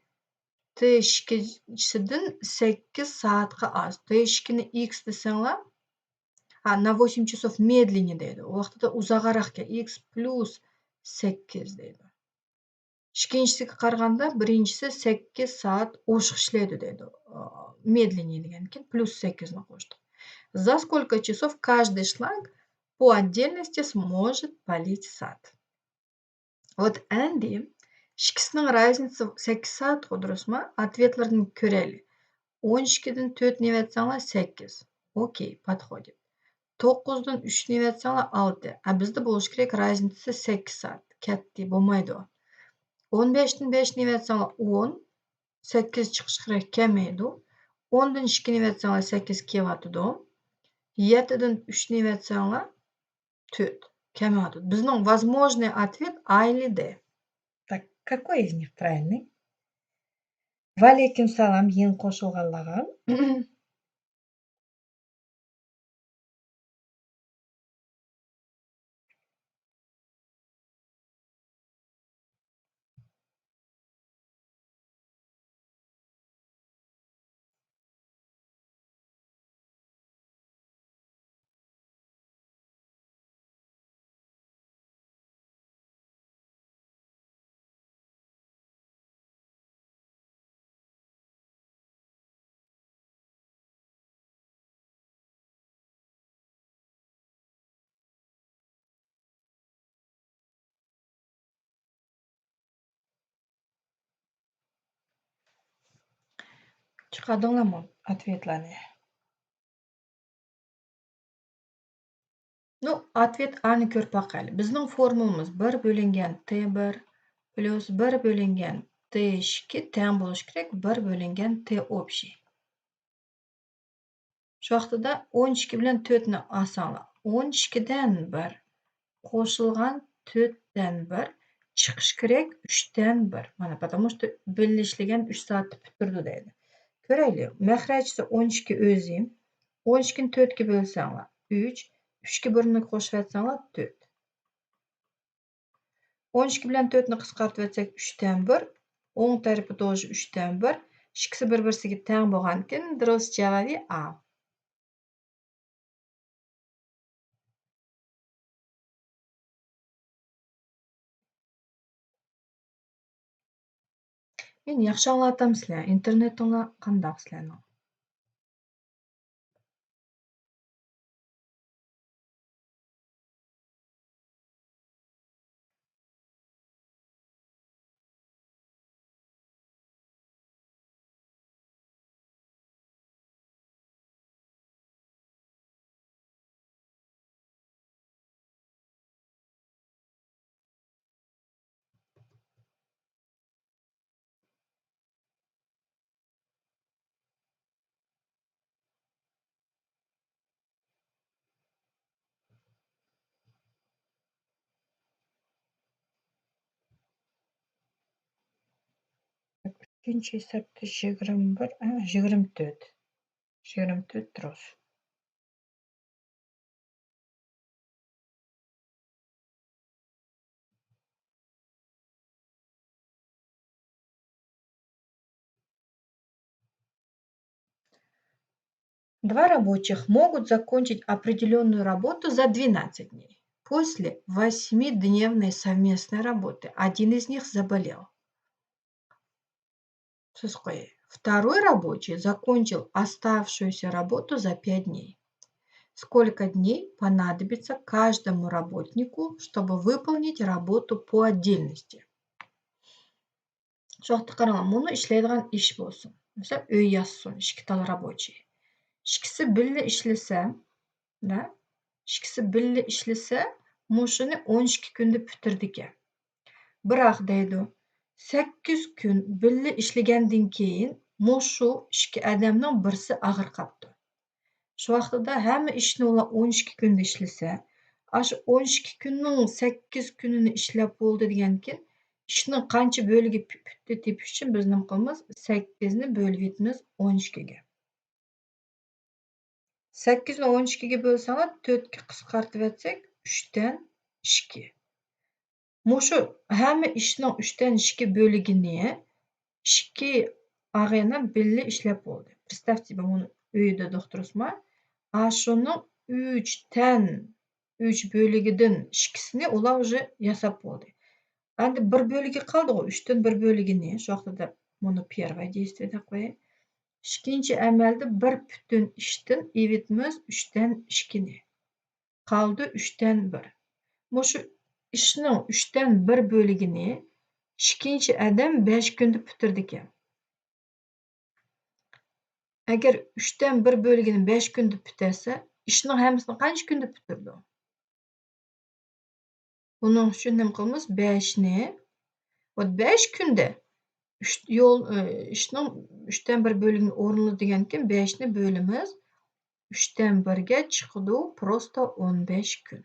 Т ئىككىسىدىن سەككىز سائەتكە ئاز. Т ئىككىنى ئىكس دېسەڭلار، ھا، на восемь часов медленнее دەيدۇ. ئۇ ۋاقتىدا ئۇزاقراقكەن، ئىكس پلۇس سەككىز دەيدۇ. ئىككىنچىسىگە قارىغاندا بىرىنچىسى سەككىز سائەت ئوشۇق ئىشلەيدۇ دەيدۇ. Медленнее دېگەندىكىن پلۇس سەككىزنى قوشتۇق. За сколько часов каждый шланг по отдельности сможет полить сад? Вот ئەمدى ئىككىسىنىڭ رازنىسى سەككىز سائەتقۇ، دۇرۇسمۇ؟ ئاتۋېتلىرىنى كۆرەيلى. ئون ئىككىدىن تۆتنى ئەۋەتسەڭلار سەككىز. ئوكەي، подходит. توققۇزدىن ئۈچنى ئەۋەتسەڭلار ئالتە. ئە، بىزدە بولۇشى كېرەك رازنىسى سەككىز سائەت. كەتتى، بولمايدۇ. ئون بەشتىن بەشنى ئەۋەتسەڭلار ئون. سەككىز چىقىشى كېرەك، كەلمەيدۇ. ئوندىن ئىككىنى ئەۋەتسەڭلار سەككىز كېلىۋاتىدۇ. يەتتىدىن ئۈچنى ئەۋەتسەڭلار تۆت. كەلمەيۋاتىدۇ. بىزنىڭ возможный ответ А или Д. Так, какой из них правильный? ۋەئەلەيكۇم سالام، يېڭى قوشۇلغانلارغا. چىقاردىڭلارمۇ ئاتۋېتلارنى؟ نۇ، ئاتۋېت ئانى كۆرۈپ باقايلى. بىزنىڭ فورمۇلىمىز بىر بۆلۈنگەن تې بىر پلۇس بىر بۆلۈنگەن تې ئىككى تەڭ بولۇشى كېرەك بىر بۆلۈنگەن تې ئوبشىي. شۇ ۋاقتىدا ئون ئىككى بىلەن تۆتنى ئالساڭلار، ئون ئىككىدىن بىر قوشۇلغان تۆتتىن بىر چىقىش كېرەك ئۈچتىن بىر. مانا، потому что بىللە ئىشلىگەن ئۈچ سائەتتە پۈتتۈردى دەيدۇ. كۆرەيلى، مەخرەجچىسى ئون ئىككى ئۆزى. ئون ئىككىنى تۆتكە بۆلسەڭلار، ئۈچ، ئۈچكە بىرنى قوشۇۋەتسەڭلار، تۆت. ئون ئىككى بىلەن تۆتنى قىسقارتىۋەتسەك، ئۈچتىن بىر. ئوڭ تەرىپى توشى ئۈچتىن بىر. ئىككىسى بىر-بىرسىگە تەڭ بولغانكىن، دۇرۇس جاۋابى ئا. مېنى ياخشى ئاڭلاۋاتامسىلەر؟ ئىنتېرنېتىڭلار قانداق سىلەرنىڭ؟ ئىككىنچى ھېسابتا يىگىرمە بىر، ئە، يىگىرمە تۆت. يىگىرمە تۆت تۇرۇس. Два рабочих могут закончить определённую работу за двенадцать дней после восьмидневной совместной работы. Один из них заболел. Сіз қой. Второй рабочий закончил оставшуюся работу за пять дней. Сколько дней понадобится каждому работнику, чтобы выполнить работу по отдельности? شۇ ۋاقىتتا قاراڭلار، مۇنۇ ئىشلەيدىغان ئىش بولسۇن. مەسىلەن، ئۆي ياسىسۇن، ئىككى تال رابочىي. ئىككىسى بىللە ئىشلىسە، دە، ئىككىسى بىللە ئىشلىسە، مۇشۇنى ئون ئىككى كۈندە پۈتتۈرىدىكەن. بىراق دەيدۇ، سەككىز كۈن بىللە ئىشلىگەندىن كېيىن، مۇشۇ ئىككى ئادەمنىڭ بىرسى ئاغرىپ قاپتۇ. شۇ ۋاقتىدا ھەممە ئىشنى ئۇلار ئون ئىككى كۈندە ئىشلىسە، ئاشۇ ئون ئىككى كۈننىڭ سەككىز كۈنىنى ئىشلەپ بولدى دېگەنكىن، ئىشنىڭ قانچە بۆلىكى پۈ-، پۈتتى تېپىش ئۈچۈن بىز نېمە قىلىمىز؟ سەككىزنى بۆلۈۋېتىمىز ئون ئىككىگە. سەككىزنى ئون ئىككىگە بۆلسەڭلار، تۆتكە قىسقارتىۋەتسەك، ئۈچتىن ئىككى. مۇشۇ ھەممە ئىشنىڭ ئۈچتىن ئىككى بۆلىكىنى ئىككى ئاغىنە بىللە ئىشلەپ بولدى. Представьте، بۇ مۇنۇ ئۆيدە دوختۇرسما؟ ئاشۇنىڭ ئۈچتىن ئۈچ بۆلىكىدىن ئىككىسىنى ئۇلار уже ياساپ بولدى. ئەمدى بىر بۆلىكى قالدىغۇ، ئۈچتىن بىر بۆلىكىنى، شۇ ۋاقتىدا مۇنۇ первое действие دەپ قوياي. ئىككىنچى ئەمەلدە بىر پۈتۈن ئىشتىن ئېۋىتىمىز ئۈچتىن ئىككىنى. قالدى ئۈچتىن بىر. مۇشۇ ئىشنىڭ ئۈچتىن بىر بۆلىكىنى ئىككىنچى ئادەم بەش كۈندە پۈتتۈرىدىكەن. ئەگەر ئۈچتىن بىر بۆلىكىنى بەش كۈندە پۈتتۈرسە، ئىشنىڭ ھەممىسىنى قانچە كۈندە پۈتتۈرىدۇ؟ بۇنىڭ ئۈچۈن نېمە قىلىمىز؟ بەشنى، ۋە بەش كۈندە ئۈچ يول، ئى، ئىشنىڭ ئۈچتىن بىر بۆلىكىنى ئورۇنلا دېگەنكىن، بەشنى بۆلىمىز. ئۈچتىن بىرگە چىقىدۇ، просто ئون بەش كۈن.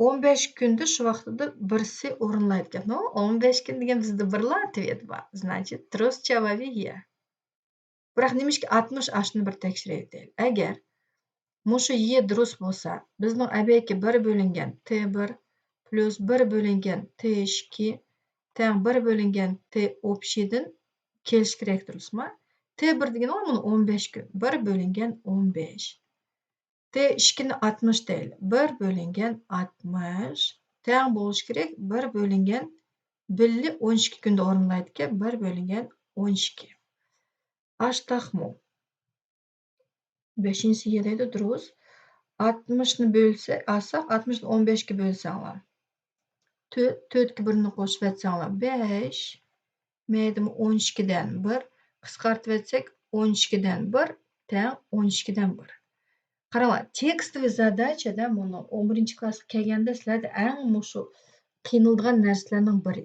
ئون بەش كۈندە شۇ ۋاقتىدا بىرسى ئورۇنلايدىكەن. نو، ئون بەش كۈن دېگەن بىزدە بىرلا ئاتىۋەت بار. Значит، تۇرۇس جاۋابى يە. بىراق نېمىشقا ئاتمىش، ئاشۇنى بىر تەكشۈرەيلى. ئەگەر مۇشۇ يە دۇرۇس بولسا، بىزنىڭ ئەبەكى بىر بۆلۈنگەن تې بىر پلۇس بىر بۆلۈنگەن تې ئىككى تەڭ بىر بۆلۈنگەن تې ئوبشىيدىن كېلىشى كېرەك، دۇرۇسمۇ؟ تې بىر دېگىنى مۇنۇ ئون بەش كۈن. بىر بۆلۈنگەن ئون بەش. تې ئىككىنى ئاتمىش دەيلى. بىر بۆلۈنگەن ئاتمىش تەڭ بولۇشى كېرەك، بىر بۆلۈنگەن، بىللە ئون ئىككى كۈندە ئورۇنلايدىكەن، بىر بۆلۈنگەن ئون ئىككى. ئاشتاقمۇ؟ بەشىنچىسى يە دەيدۇ، دۇرۇس. ئاتمىشنى بۆلسە، ئالساق، ئاتمىشنى ئون بەشكە بۆلسەڭلار. تۆت، تۆتكە بىرنى قوشۇۋەتسەڭلار، بەش. مەيدىمۇ ئون ئىككىدىن بىر، قىسقارتىۋەتسەك، ئون ئىككىدىن بىر تەڭ ئون ئىككىدىن بىر. قاراڭلار، تېكىستىۋى زاداچىدا مۇنۇ ئون بىرىنچى كلاسقا كەلگەندە سىلەردە ئەڭ مۇشۇ قىينىلىدىغان نەرسىلەرنىڭ بىرى.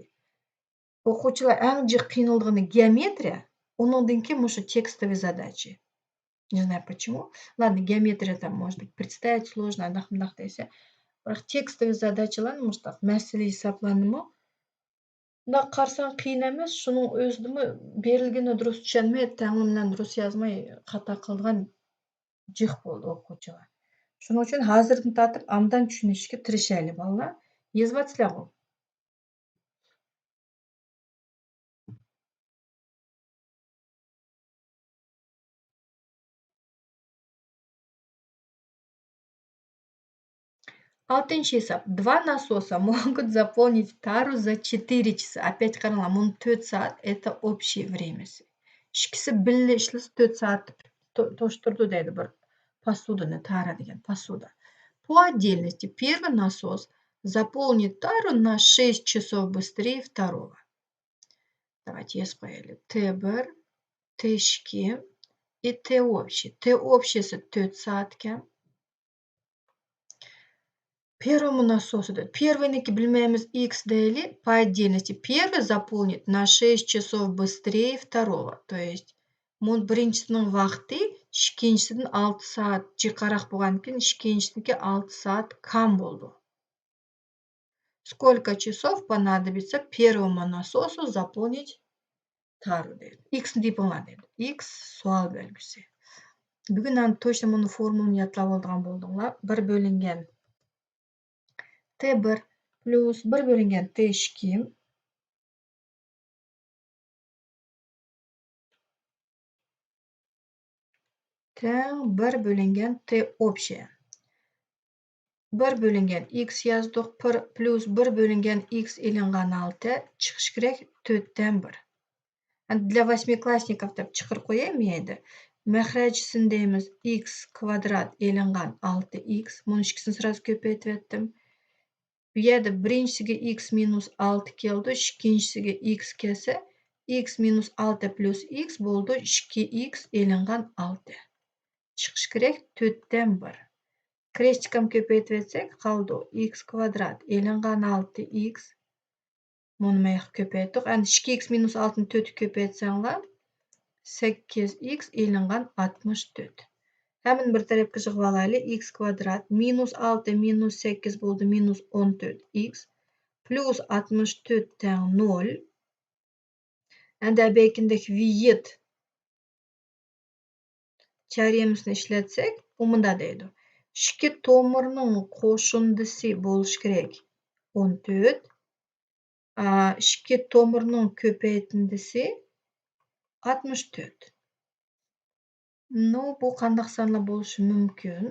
ئوقۇغۇچىلار ئەڭ جىق قىينىلىدىغىنى گېئومېترىيە، ئۇنىڭدىن كېيىن مۇشۇ تېكىستىۋى زاداچا. Не знаю почему. Ладно، گېئومېترىيە там, может быть, представить сложно، ئانداق مۇنداق دەيسە. بىراق تېكىستىۋى زاداچىلارنى مۇشۇنداق مەسىلە ھېسابلارنىمۇ مۇنداق قارىساڭ قىيىن ئەمەس، شۇنىڭ ئۆزىدىمۇ بېرىلگىنىنى دۇرۇس چۈشەنمەي، تەڭلىمىلەرنى دۇرۇس يازماي خاتا قىلىدىغان جىق بولىدۇ ئوقۇغۇچىلار. شۇنىڭ ئۈچۈن ھازىردىن تارتىپ ئابدان چۈشىنىشكە تىرىشايلى، بالىلار. يېزىۋاتىسىلەرغۇ؟ ئالتىنچى ھېساب. Два насоса могут заполнить тару за четыре часа. ئاپەت قاراڭلار، مۇنۇ تۆت سائەت، это общее время. ئىككىسى بىللە ئىشلىسە، تۆت سائەت تو-، توشتۇرىدۇ دەيدۇ بىر پاسۇدىنى، تارا دېگەن پاسۇدا. По отдельности первый насос заполнит тару на шесть часов быстрее второго. Давайте يېزىپ قويايلى. تې بىر، تې ئىككى، ئى، تې ئوبشىي. تې ئوبشىيسى تۆت سائەتكەن. Первому насосу دەپ، первыйنىكى بىلمەيمىز، ئىكس دەيلى. По отдельности первый заполнит на шесть часов быстрее второго. То есть، مۇ-، بىرىنچىسىنىڭ ۋاقتى ئىككىنچىسىدىن ئالتە سائەت جىقراق بولغاندىكىن، ئىككىنچىسىنىڭكى ئالتە سائەت كام بولىدۇ. Сколько часов понадобится первому насосу заполнить تارىدۇ دەيدۇ. ئىكسنى تېپىڭلار دەيدۇ. ئىكس سوئال بەلگىسى. بۈگۈن ھەم توشنا مۇنۇ فورمۇلىنى يادلاپ ئالىدىغان بولدۇڭلار. بىر بۆلۈنگەن تې بىر پلۇس بىر بۆلۈنگەن تې ئىككى تەڭ بىر بۆلۈنگەن تې ئوبشې. بىر بۆلۈنگەن ئىكس يازدۇق، بىر پلۇس بىر بۆلۈنگەن ئىكس ئېلىنغان ھالىتى چىقىش كېرەك تۆتتىن بىر. ئەمدى для восьмиклассников دەپ چىقىرىپ قوياي مەيلى. مەخرەجىسىنى دەيمىز ئىكس كۋادرات ئېلىنغان ئالتە ئىكس. مۇنۇ ئىككىسىنى سىراسى كۆپەيتىۋەتتىم. بۇ يەردە بىرىنچىسىگە ئىكس مىنۇس ئالتە كېلىدۇ، ئىككىنچىسىگە ئىكس كەلسە، ئىكس مىنۇس ئالتە پلۇس ئىكس بولىدۇ، ئىككى ئىكس ئېلىنغان ئالتە. چىقىش كېرەك تۆتتىن بىر. كرېستىكام كۆپەيتىۋەتسەك، قالىدۇ ئىكس كۋادرات ئېلىنغان ئالتە ئىكس. مۇنى ماياققا كۆپەيتتۇق. ئەمدى ئىككى ئىكس مىنۇس ئالتىنى تۆتكە كۆپەيتسەڭلار، سەككىز ئىكس ئېلىنغان ئاتمىش تۆت. ھەممىنى بىر تەرەپكە يىغىۋالايلى. ئىكس كۋادرات مىنۇس ئالتە مىنۇس سەككىز بولدى، مىنۇس ئون تۆت ئىكس. پلۇس ئاتمىش تۆت تەڭ نۆل. ئەمدى بەيكىندەك ۋىيىت تېئورېمىسىنى ئىشلەتسەك، ئۇ مۇنداق دەيدۇ. ئىككى تومۇرنىڭ قوشۇندىسى بولۇشى كېرەك ئون تۆت. ئا، ئىككى تومۇرنىڭ كۆپەيتىندىسى ئاتمىش تۆت. نو، بۇ قانداق سانلار بولۇشى مۇمكىن؟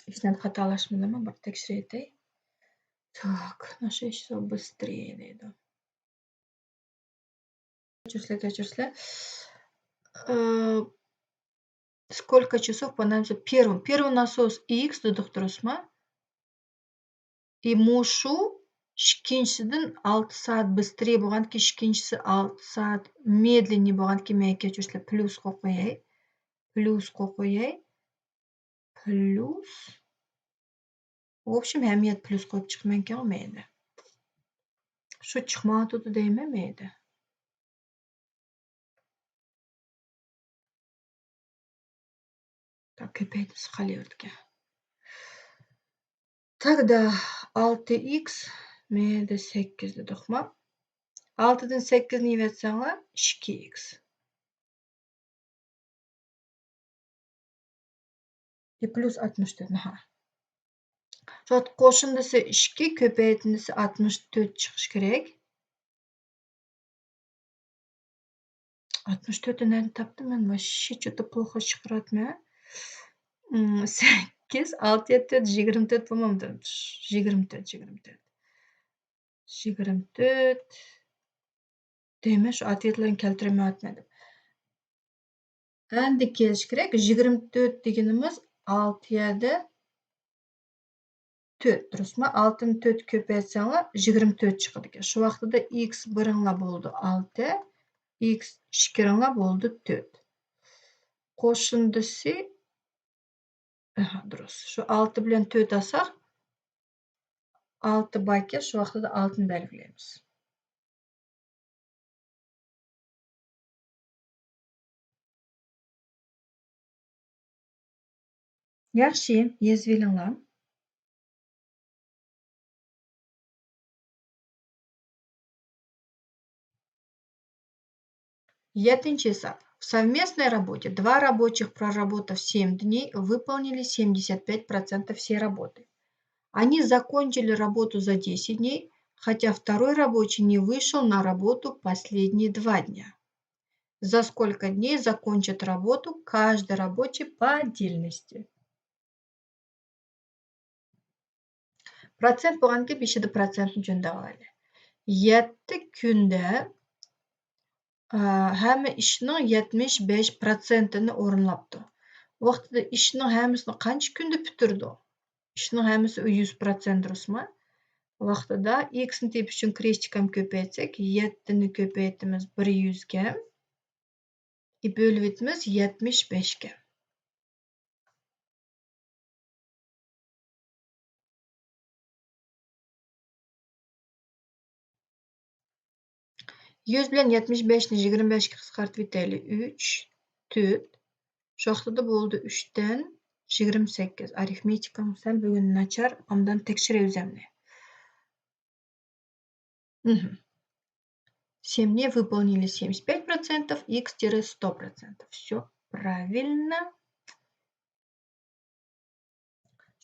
ھېچنېمە خاتالاشمىدىممۇ؟ بىر تەكشۈرەيلى. Так, на шесть часов быстрее دەيدۇ. كەچۈرسىلەر، كەچۈرسىلەر. ئى، сколько часов понадобится первым؟ Первый насос X دېدۇق، دۇرۇسمۇ؟ ئى، مۇشۇ ئىككىنچىسىدىن ئالتە سائەت بىسترىي بولغاندىكىن، ئىككىنچىسى ئالتە سائەت مېدلىننىي بولغاندىكىن، مەن كەچۈرسىلەر، پلۇسقا قوياي. پلۇسقا قوياي. پلۇس. ۋوبشېم، ھەممە يەردە پلۇس قويۇپ چىقىمەنكەن مەيلى. شۇ چىقمايۋاتىدۇ دەيمەن مەيلى. تا كۆپەيتمىسە قالىۋېرىدىكەن. تاگدا ئالتە ئىكس، مەيلى سەككىز دېدۇقمۇ؟ ئالتىدىن سەككىزنى يېۋەتسەڭلار، ئىككى ئىكس. ئى، پلۇس ئاتمىش تۆت، ھە. شۇ قوشۇندىسى ئىككى، كۆپەيتىندىسى ئاتمىش تۆت چىقىشى كېرەك. ئاتمىش تۆتنى نەدىن تاپتىم مەن؟ Вообще что-то плохо چىقىرىۋاتىمەن. ئىم، سەككىز، ئالتە، يەتتە، تۆت، يىگىرمە تۆت بولمامدۇ؟ يىگىرمە تۆت، يىگىرمە تۆت. يىگىرمە تۆت. دەيمەن، شۇ ئاتىيەتلەرنى كەلتۈرمەيۋاتىمەن دەپ. ئەندى كېلىشى كېرەك، يىگىرمە تۆت دېگىنىمىز ئالتە يەردە تۆت، دۇرۇسمۇ؟ ئالتىنى تۆتكە كۆپەيتسەڭلار، يىگىرمە تۆت چىقىدىكەن. شۇ ۋاقتىدا ئىكس بىرىڭلار بولىدۇ ئالتە، ئىكس ئىككىرىڭلار بولىدۇ تۆت. قوشۇندىسى، ئەھە، دۇرۇس. شۇ ئالتە بىلەن تۆت ئالساق، ئالتە باركەن، شۇ ۋاقتىدا ئالتىنى بەلگىلەيمىز. ياخشى، يېزىۋېلىڭلار. يەتتىنچى ھېساب. В совместной работе два рабочих, проработав семь дней, выполнили семьдесят пять процентов всей работы. Они закончили работу за десять дней, хотя второй рабочий не вышел на работу последние два дня. За сколько дней закончат работу каждый рабочий по отдельности? پروتسېنت بولغاندىكىن، بېشىدا پروتسېنتنى جۆندەۋالايلى. يەتتە كۈندە، ئا، ھەممە ئىشنىڭ يەتمىش بەش پروتسېنتىنى ئورۇنلاپتۇ. ۋاقتىدا ئىشنىڭ ھەممىسىنى قانچە كۈندە پۈتتۈرىدۇ؟ ئىشنىڭ ھەممىسى يۈز پروتسېنت، دۇرۇسمۇ؟ ۋاقتىدا ئىكسنى تېپىش ئۈچۈن كرېستىكام كۆپەيتسەك، يەتتىنى كۆپەيتىمىز بىر يۈزگە. ئى، بۆلۈۋېتىمىز يەتمىش بەشكە. يۈز بىلەن يەتمىش بەشنى يىگىرمە بەشكە قىسقارتىۋېتەيلى. ئۈچ، تۆت، شۇ ۋاقتىدا بولدى ئۈچتىن يىگىرمە سەككىز. ئارىفمېتىكام سەل بۈگۈن ناچار، ئاندىن تەكشۈرىمىز ئەمدى. مهم. Семье выполнили семьдесят пять процентов, икс тире сто процентов. Всё правильно.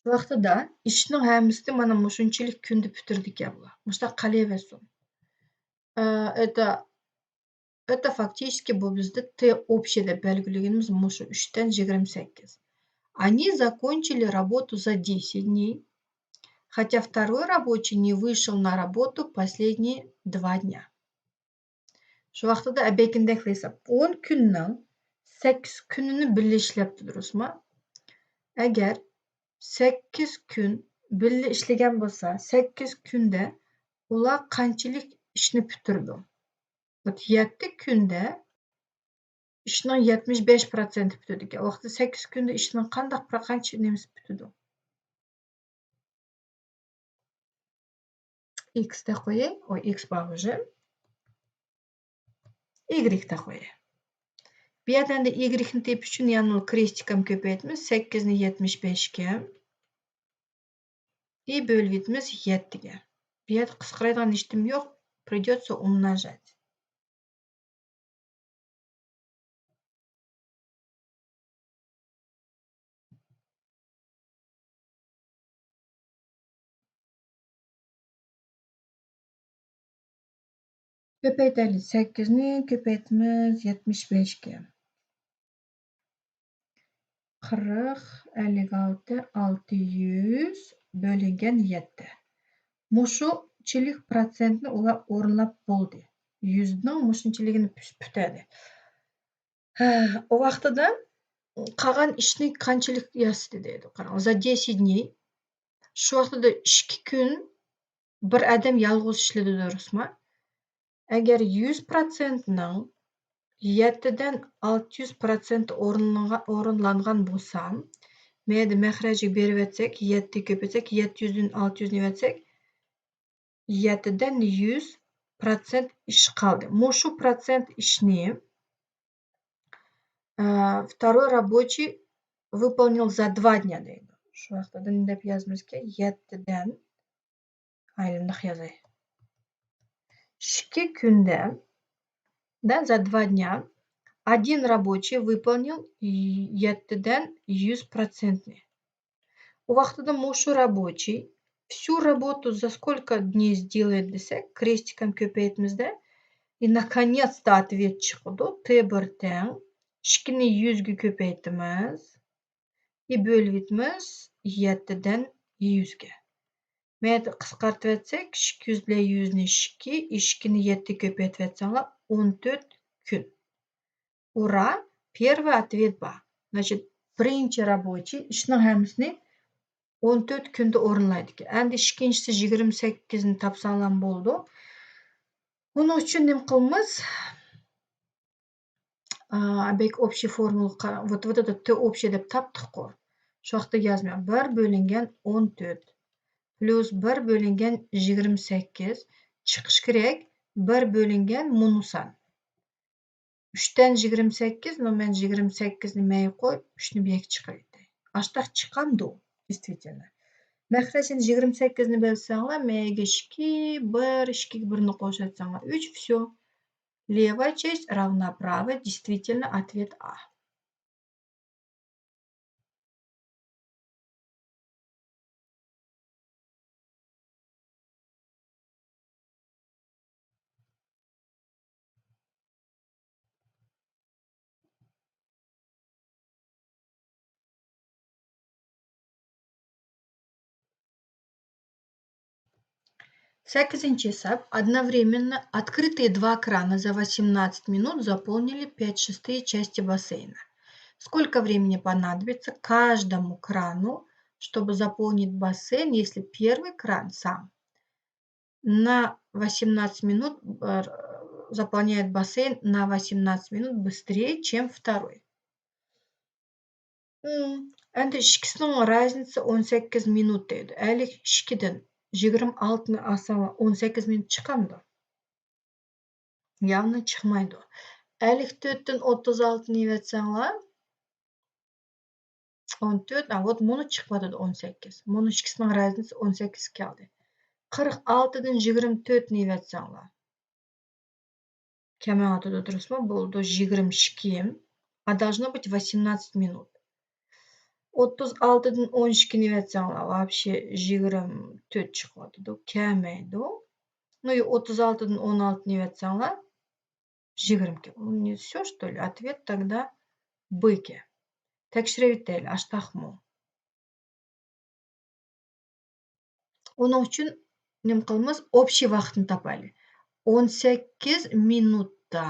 شۇ ۋاقتىدا ئىشنىڭ ھەممىسىنى مانا مۇشۇنچىلىك كۈندە پۈتتۈردىكەن بۇلار. مۇشۇنداق قالىۋەرسۇن. ئە، это، это فاكتىچىسكى بۇ بىزدە ت ئوبشې دەپ بەلگىلىگىنىمىز مۇشۇ ئۈچتىن يىگىرمە سەككىز. Они закончили работу за десять дней, хотя второй рабочий не вышел на работу последние два дня. شۇ ۋاقتىدا ئەبەكىندەكلا ھېساب. ئون كۈننىڭ سەككىز كۈنىنى بىللە ئىشلەپتۇ، دۇرۇسمۇ؟ ئەگەر سەككىز كۈن بىللە ئىشلىگەن بولسا، سەككىز كۈندە ئۇلار قانچىلىك ئىشنى پۈتتۈرىدۇ؟ يەتتە كۈندە ئىشنىڭ يەتمىش بەش پىروتسېنتى پۈتىدىكەن. ئۇ ۋاقىتتا سەككىز كۈندە ئىشنىڭ قانداق بىر قانچە نېمىسى پۈتىدۇ؟ ئىكس دە قوياي، ئۇ ئىكس بار ئۇژې. ئىگرېك دە قوياي. بۇ يەردە ئەمدى ئىگرېكنى تېپىش ئۈچۈن يەنە كرېستىكام كۆپەيتىمىز. سەككىزنى يەتمىش بەشكە، ئى بۆلۈۋېتىمىز يەتتىگە. بۇ يەردە قىسقىرايدىغان ھېچنېمە يوق. Придётся умножать. كۆپەيتەيلى، سەككىزنى كۆپەيتىمىز يەتمىش بەشكە. قىرىق، ئەللىك ئالتە، ئالتە يۈز بۆلۈنگەن يەتتە. مۇشۇنچىلىك پىروتسېنتنى ئۇلار ئورۇنلاپ بولدى. يۈزنىڭ مۇشۇنچىلىكىنى پۈ-، پۈتەدى. ھە، ئۇ ۋاقتىدا قالغان ئىشنى قانچىلىك ياسىدى دەيدۇ. قاراڭ، за десять дней. شۇ ۋاقتىدا ئىككى كۈن بىر ئادەم يالغۇز ئىشلىدى، دۇرۇسمۇ؟ ئەگەر يۈز پىروتسېنتنىڭ يەتتىدىن ئالتە يۈز پىروتسېنت ئورۇنلىغا-، ئورۇنلانغان بولسا، مەيدە مەخرەجگە بېرىۋەتسەك، يەتتە كۆپەيتسەك، يەتتە يۈزدىن ئالتە يۈزنى ئەۋەتسەك، يەتتىدىن يۈز پىروتسېنت ئىش قالدى. مۇشۇ پىروتسېنت ئىشنى، ئە، второй рабочий выполнил за два дня دەيدۇ. شۇ ۋاقتىدا نېمە دەپ يازىمىزكى؟ يەتتىدىن، ئايلىنداق يازاي. ئىككى كۈندە، да, за два дня один рабочий выполнил يەتتىدىن يۈز پىروتسېنتنى. ئۇ ۋاقتىدا مۇشۇ رабочий всю работу за сколько дней сделает دېسەك، كرېستىكام كۆپەيتىمىزدە، и наконец-то ответ چىقىدۇ. تى بىر تەڭ ئىككىنى يۈزگە كۆپەيتىمىز، ئى بۆلۈۋېتىمىز يەتتىدىن يۈزگە. مەيدە قىسقارتىۋەتسەك، ئىككى يۈز بىلەن يۈزنى ئىككى، ئىككىنى يەتتە كۆپەيتىۋەتسەڭلار، ئون تۆت كۈن. Ура! Первый ответ бар. Значит، بىرىنچى رابوچىي ئىشنىڭ ھەممىسىنى ئون تۆت كۈندە ئورۇنلايدىكەن. ئەمدى ئىككىنچىسى يىگىرمە سەككىزنى تاپساڭلارمۇ بولىدۇ. بۇنىڭ ئۈچۈن نېمە قىلىمىز؟ ئا، بەك ئوبشىي فورمۇلا قا-، вот، вот это ت ئوبشىي دەپ تاپتۇققۇ. شۇ ۋاقىتتا يازمايمەن. بىر بۆلۈنگەن ئون تۆت پلۇس بىر بۆلۈنگەن يىگىرمە سەككىز چىقىش كېرەك، بىر بۆلۈنگەن مۇنۇ سان. ئۈچتىن يىگىرمە سەككىز، نو مەن يىگىرمە سەككىزنى مەيگە قويۇپ، ئۈچنى بۇ يەرگە چىقىرىۋېتەي. ئاشتاق چىقامدۇ؟ دېيستۋىتېلنو. مەخرەجنى يىگىرمە سەككىزنى بۆلسەڭلار، مەيگە ئىككى، بىر، ئىككىگە بىرنى قوشۇۋەتسەڭلار، ئۈچ، всё. لېۋايا چېشت راۋنا پراۋاي، دېيستۋىتېلنو ئوتۋېت ئا. سەككىزىنچى ھېساب. Одновременно открытые два крана за восемнадцать минут заполнили пять шестых части бассейна. Сколько времени понадобится каждому крану, чтобы заполнить бассейн, если первый кран сам на восемнадцать минут, э, заполняет бассейн на восемнадцать минут быстрее, чем второй. ئەمدى ئىككىسىنىڭ رازنىتسا ئون سەككىز مىنۇت دەيدۇ. ئەللىك ئىككىدىن يىگىرمە ئالتىنى ئالساڭلار، ئون سەككىز مىنۇت چىقامدۇ؟ ياۋنى چىقمايدۇ. ئەللىك تۆتتىن ئوتتۇز ئالتىنى ئېلىۋەتسەڭلار، ئون تۆت، ھە، ۋوت مۇنۇ چىقىۋاتىدۇ ئون سەككىز. مۇنۇ ئىككىسىنىڭ رازنىسى ئون سەككىز كەلدى. قىرىق ئالتىدىن يىگىرمە تۆتنى يىۋەتسەڭلار. كەلمەيۋاتىدۇ، دۇرۇسمۇ؟ بولىدۇ، يىگىرمە ئىككى. А должно быть восемнадцать минут. ئوتتۇز ئالتىدىن ئون ئىككىنى يىۋەتسەڭلار، ۋاپشې يىگىرمە تۆت چىقىۋاتىدۇ، كەلمەيدۇ. Ну и ئوتتۇز ئالتىدىن ئون ئالتىنى يىۋەتسەڭلار، يىگىرمە ئىككى. Ну, не всё, что ли? Ответ тогда Б ئىكەن. تەكشۈرۈۋېتەيلى، ئاشتاقمۇ؟ ئۇنىڭ ئۈچۈن نېمە قىلىمىز؟ ئوبشىي ۋاقىتنى تاپايلى. ئون سەككىز مىنۇتتا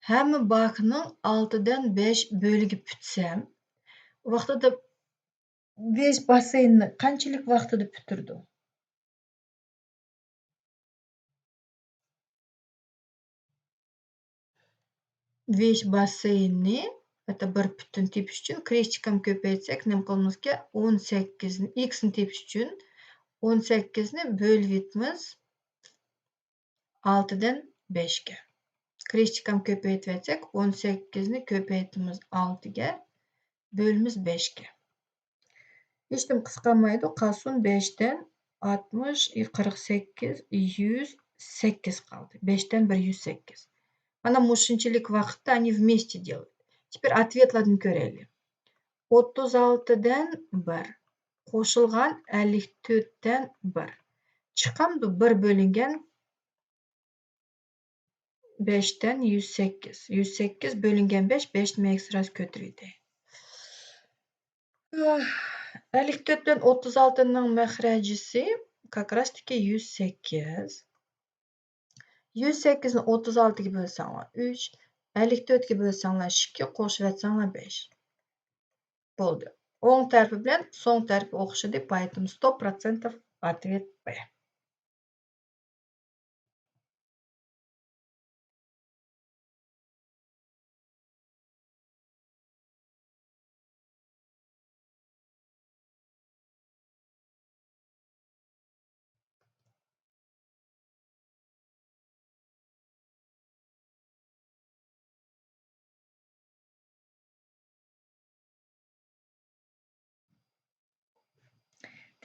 ھەممە باكنىڭ ئالتىدىن بەش بۆلۈكى پۈتسەم، ۋاقتىدا ۋېش باسسېيننى قانچىلىك ۋاقتىدا پۈتتۈرىدۇ؟ ۋېش باسسېيننى، это بىر پۈتۈن تېپىش ئۈچۈن كرېستىكامنى كۆپەيتسەك، نېمە قىلىمىزكەن؟ ئون سەككىزنى، ئىكسنى تېپىش ئۈچۈن ئون سەككىزنى بۆلۈۋېتىمىز ئالتىدىن بەشكە. كرېستىكامنى كۆپەيتىۋەتسەك، ئون سەككىزنى كۆپەيتىمىز ئالتىگە، بۆلىمىز بەشكە. ھېچنېمە قىسقارمايدۇ، قالسۇن بەشتىن ئاتمىش، قىرىق سەككىز، يۈز سەككىز قالدى. بەشتىن بىر يۈز سەككىز. مانا مۇشۇنچىلىك ۋاقىتتا они вместе делают. Теперь ответلاردىن كۆرەيلى. ئوتتۇز ئالتىدىن بىر قوشۇلغان ئەللىك تۆتتىن بىر. چىقامدۇ بىر بۆلۈنگەن بەشتىن يۈز سەككىز. يۈز سەككىز بۆلۈنگەن بەش، بەشنى مەيكىسراز كۆتۈرۈۋېتەي. ئەللىك تۆت بىلەن ئوتتۇز ئالتىنىڭ مەخرەجىسى как раз таки يۈز سەككىز. يۈز سەككىزنى ئوتتۇز ئالتىگە بۆلسەڭلار ئۈچ، ئەللىك تۆتكە بۆلسەڭلار ئىككى، قوشۇۋەتسەڭلار بەش. بولدى. ئوڭ تەرىپى بىلەن سول تەرىپى ئوخشىدى، поэтому сто процентов ответ Б.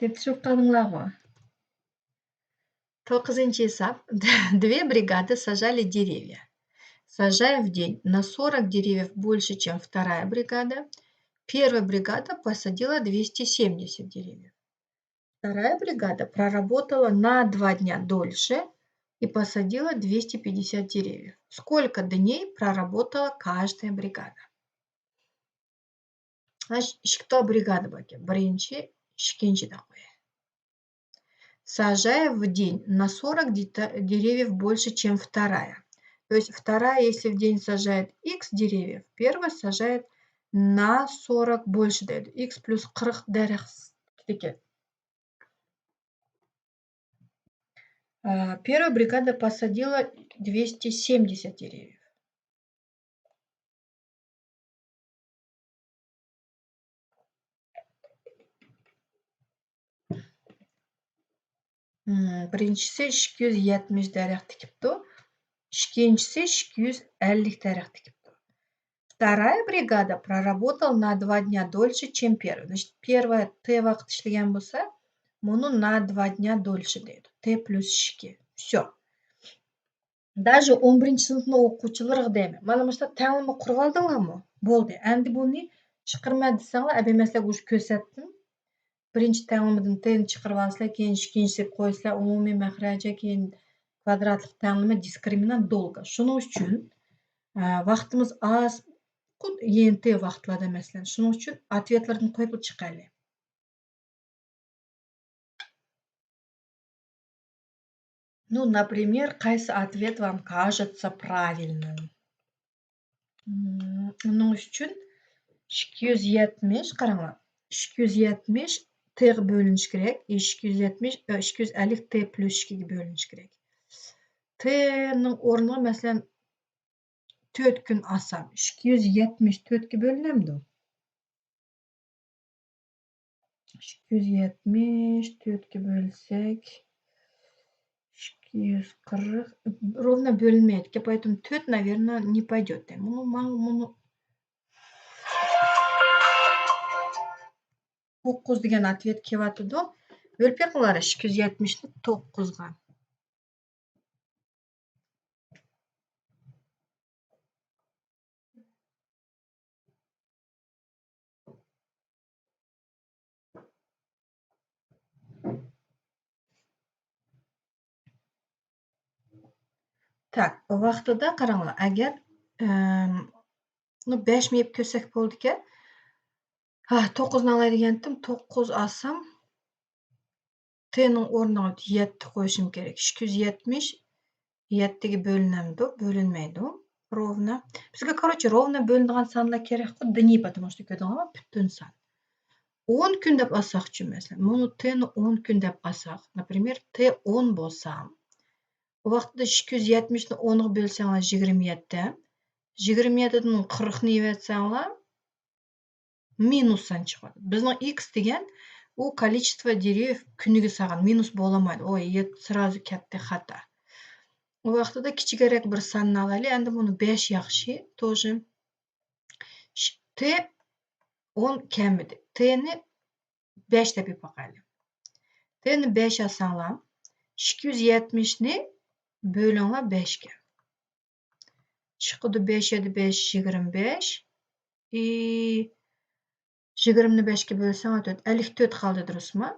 تەپتىشىپ قالدىڭلارغۇ؟ توققۇزىنچى ھېساب. Две бригады сажали деревья. Сажая в день на сорок деревьев больше, чем вторая бригада, первая бригада посадила двести семьдесят деревьев. Вторая бригада проработала на два дня дольше и посадила двести пятьдесят деревьев. Сколько дней проработала каждая бригада? Значит, ئىككى تال برىگادا بار ئىكەن. بىرىنچى، ئىككىنچى دەپ قوياي. Сажая в день на сорок деревьев больше, чем вторая. То есть вторая, если в день сажает икс деревьев, первая сажает на сорок больше دەيدۇ. ئىكس پلۇس قىرىق دەرەخ تىكىدىكەن. Первая бригада посадила двести семьдесят деревьев. بىرىنچىسى ئىككى يۈز يەتمىش دەرەخ تىكىپتۇ. ئىككىنچىسى ئىككى يۈز ئەللىك دەرەخ تىكىپتۇ. Вторая бригада проработала на два дня дольше, чем первая. Значит, первая Т ۋاقىت ئىشلىگەن بولسا، مۇنۇ на два дня دольше دەيدۇ. Т پلۇس ئىككى. Всё. Даже ئون بىرىنچى سىنىپنىڭ ئوقۇغۇچىلىرىغا دەيمەن. مانا مۇشۇنداق تەڭلىمە قۇرۇۋالدىڭلارمۇ؟ بولدى. ئەمدى بۇنى چىقىرىمەن دېسەڭلار، ئەبە مەسىلەن، مۇشۇ كۆرسەتتىم. بىرىنچى تەڭلىمىدىن تىنى چىقىرىۋالىسىلەر، كېيىن ئىككىنچىسىگە قويسىلەر، ئومۇمىي مەخرەجى، كېيىن كۋادراتلىق تەڭلىمە دىسكرىمىنانت دولغا. شۇنىڭ ئۈچۈن، ئە، ۋاقتىمىز ئاز، خۇددى يېنتى ۋاقىتلاردا مەسىلەن. شۇنىڭ ئۈچۈن ئاتۋېتلاردىن قويۇپلا چىقايلى. Ну, например, قايسى ئاتۋېت вам кажется правильным? مم، ئۇنىڭ ئۈچۈن ئىككى يۈز يەتمىش، قاراڭلار، ئىككى يۈز يەتمىش تغا بۆلۈنۈشى كېرەك، ئىككى يۈز يەتمىش، ئىككى يۈز ئەللىك تې پلۇس ئىككىگە بۆلۈنۈشى كېرەك. تېنىڭ ئورنىغا، مەسىلەن، تۆت كۈن ئالسام، ئىككى يۈز يەتمىش تۆتكە بۆلۈنەمدۇ؟ ئىككى يۈز يەتمىش تۆتكە بۆلسەك، ئىككى يۈز قىرىق، ровно بۆلۈنمەيدىكەن، поэтому تۆت, наверное, не пойдёт. مۇنۇ، ماڭا مۇنۇ. توققۇز دېگەن ئاتۋېت كېلىۋاتىدۇ. بۆلۈپ بېقىڭلار، ئىككى يۈز يەتمىشنى توققۇزغا. تاك، ۋاقتىدا قاراڭلار، ئەگەر، ئەم، بۇنى بەش مېيىپ كۆرسەك بولىدىكەن. ھا، توققۇزنى ئالاي دېگەنتىم، توققۇز ئالسام، تنىڭ ئورنىغا يەتتە قويۇشۇم كېرەك. ئىككى يۈز يەتمىش يەتتىگە بۆلۈنەمدۇ؟ بۆلۈنمەيدۇ. روۋنا. بىزگە، كوروچې، روۋنا بۆلۈنىدىغان سانلار كېرەكقۇ، دنى، потому что كۆردۈڭلارمۇ، پۈتۈن سان. ئون كۈن دەپ ئالساقچۇ، مەسىلەن، مۇنى تنى ئون كۈن دەپ ئالساق، например، ت ئون بولسا، ئۇ ۋاقىتتا ئىككى يۈز يەتمىشنى ئونغا بۆلسەڭلار، يىگىرمە يەتتە. يىگىرمە يەتتىدىن قىرىقنى يېۋەتسەڭلار، مىنۇس سان چىقىدۇ. بىزنىڭ ئىكس دېگەن ئۇ количество دېرىيېف كۈنىگە سالغان، مىنۇس بولالمايدۇ. ئۇ يەت-، سرازۇ كەتتى خاتا. ئۇ ۋاقتىدا كىچىكرەك بىر ساننى ئالايلى. ئەمدى بۇنى بەش ياخشى، توژې. ش-، ت ئون كەلمىدى. تنى بەش دەپ يېپىپ باقايلى. تنى بەش ئالساڭلار، ئىككى يۈز يەتمىشنى بۆلۈڭلار بەشكە. چىقىدۇ بەش يەتتە بەش، يىگىرمە بەش. ئى، يىگىرمىنى بەشكە بۆلسەڭ، تۆت، ئەللىك تۆت قالدى، دۇرۇسمۇ؟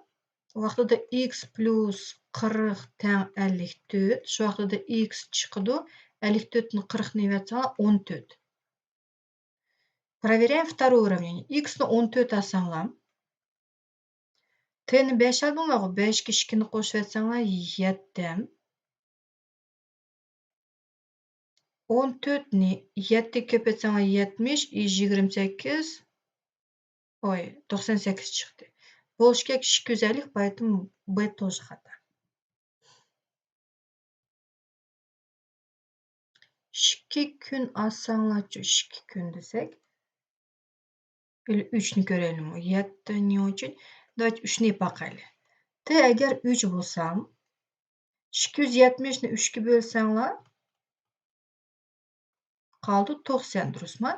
ۋاقتىدا ئىكس پلۇس قىرىق تەڭ ئەللىك تۆت. شۇ ۋاقتىدا ئىكس چىقىدۇ، ئەللىك تۆتنى قىرىقنى يېۋەتسەڭلار، ئون تۆت. Проверяем второе уравнение. ئىكسنى ئون تۆت ئالساڭلار، تنى بەش ئالدىڭلارغۇ، بەشكە ئىككىنى قوشۇۋەتسەڭلار، يەتتە. ئون تۆتنى يەتتىگە كۆپەيتسەڭلار، يەتمىش، ئى، يىگىرمە سەككىز، ئوي، توقسان سەككىز چىقتى. بولۇشى كېرەك ئىككى يۈز ئەللىك، поэтому ب توژې خاتا. ئىككى كۈن ئالساڭلارچۇ، ئىككى كۈن دېسەك. ئۈچنى كۆرەيلىمۇ؟ يەتتە، не очень. Давайте ئۈچنى باقايلى. ت ئەگەر ئۈچ بولسا، ئىككى يۈز يەتمىشنى ئۈچكە بۆلسەڭلار، قالدى توقسان، دۇرۇسمۇ؟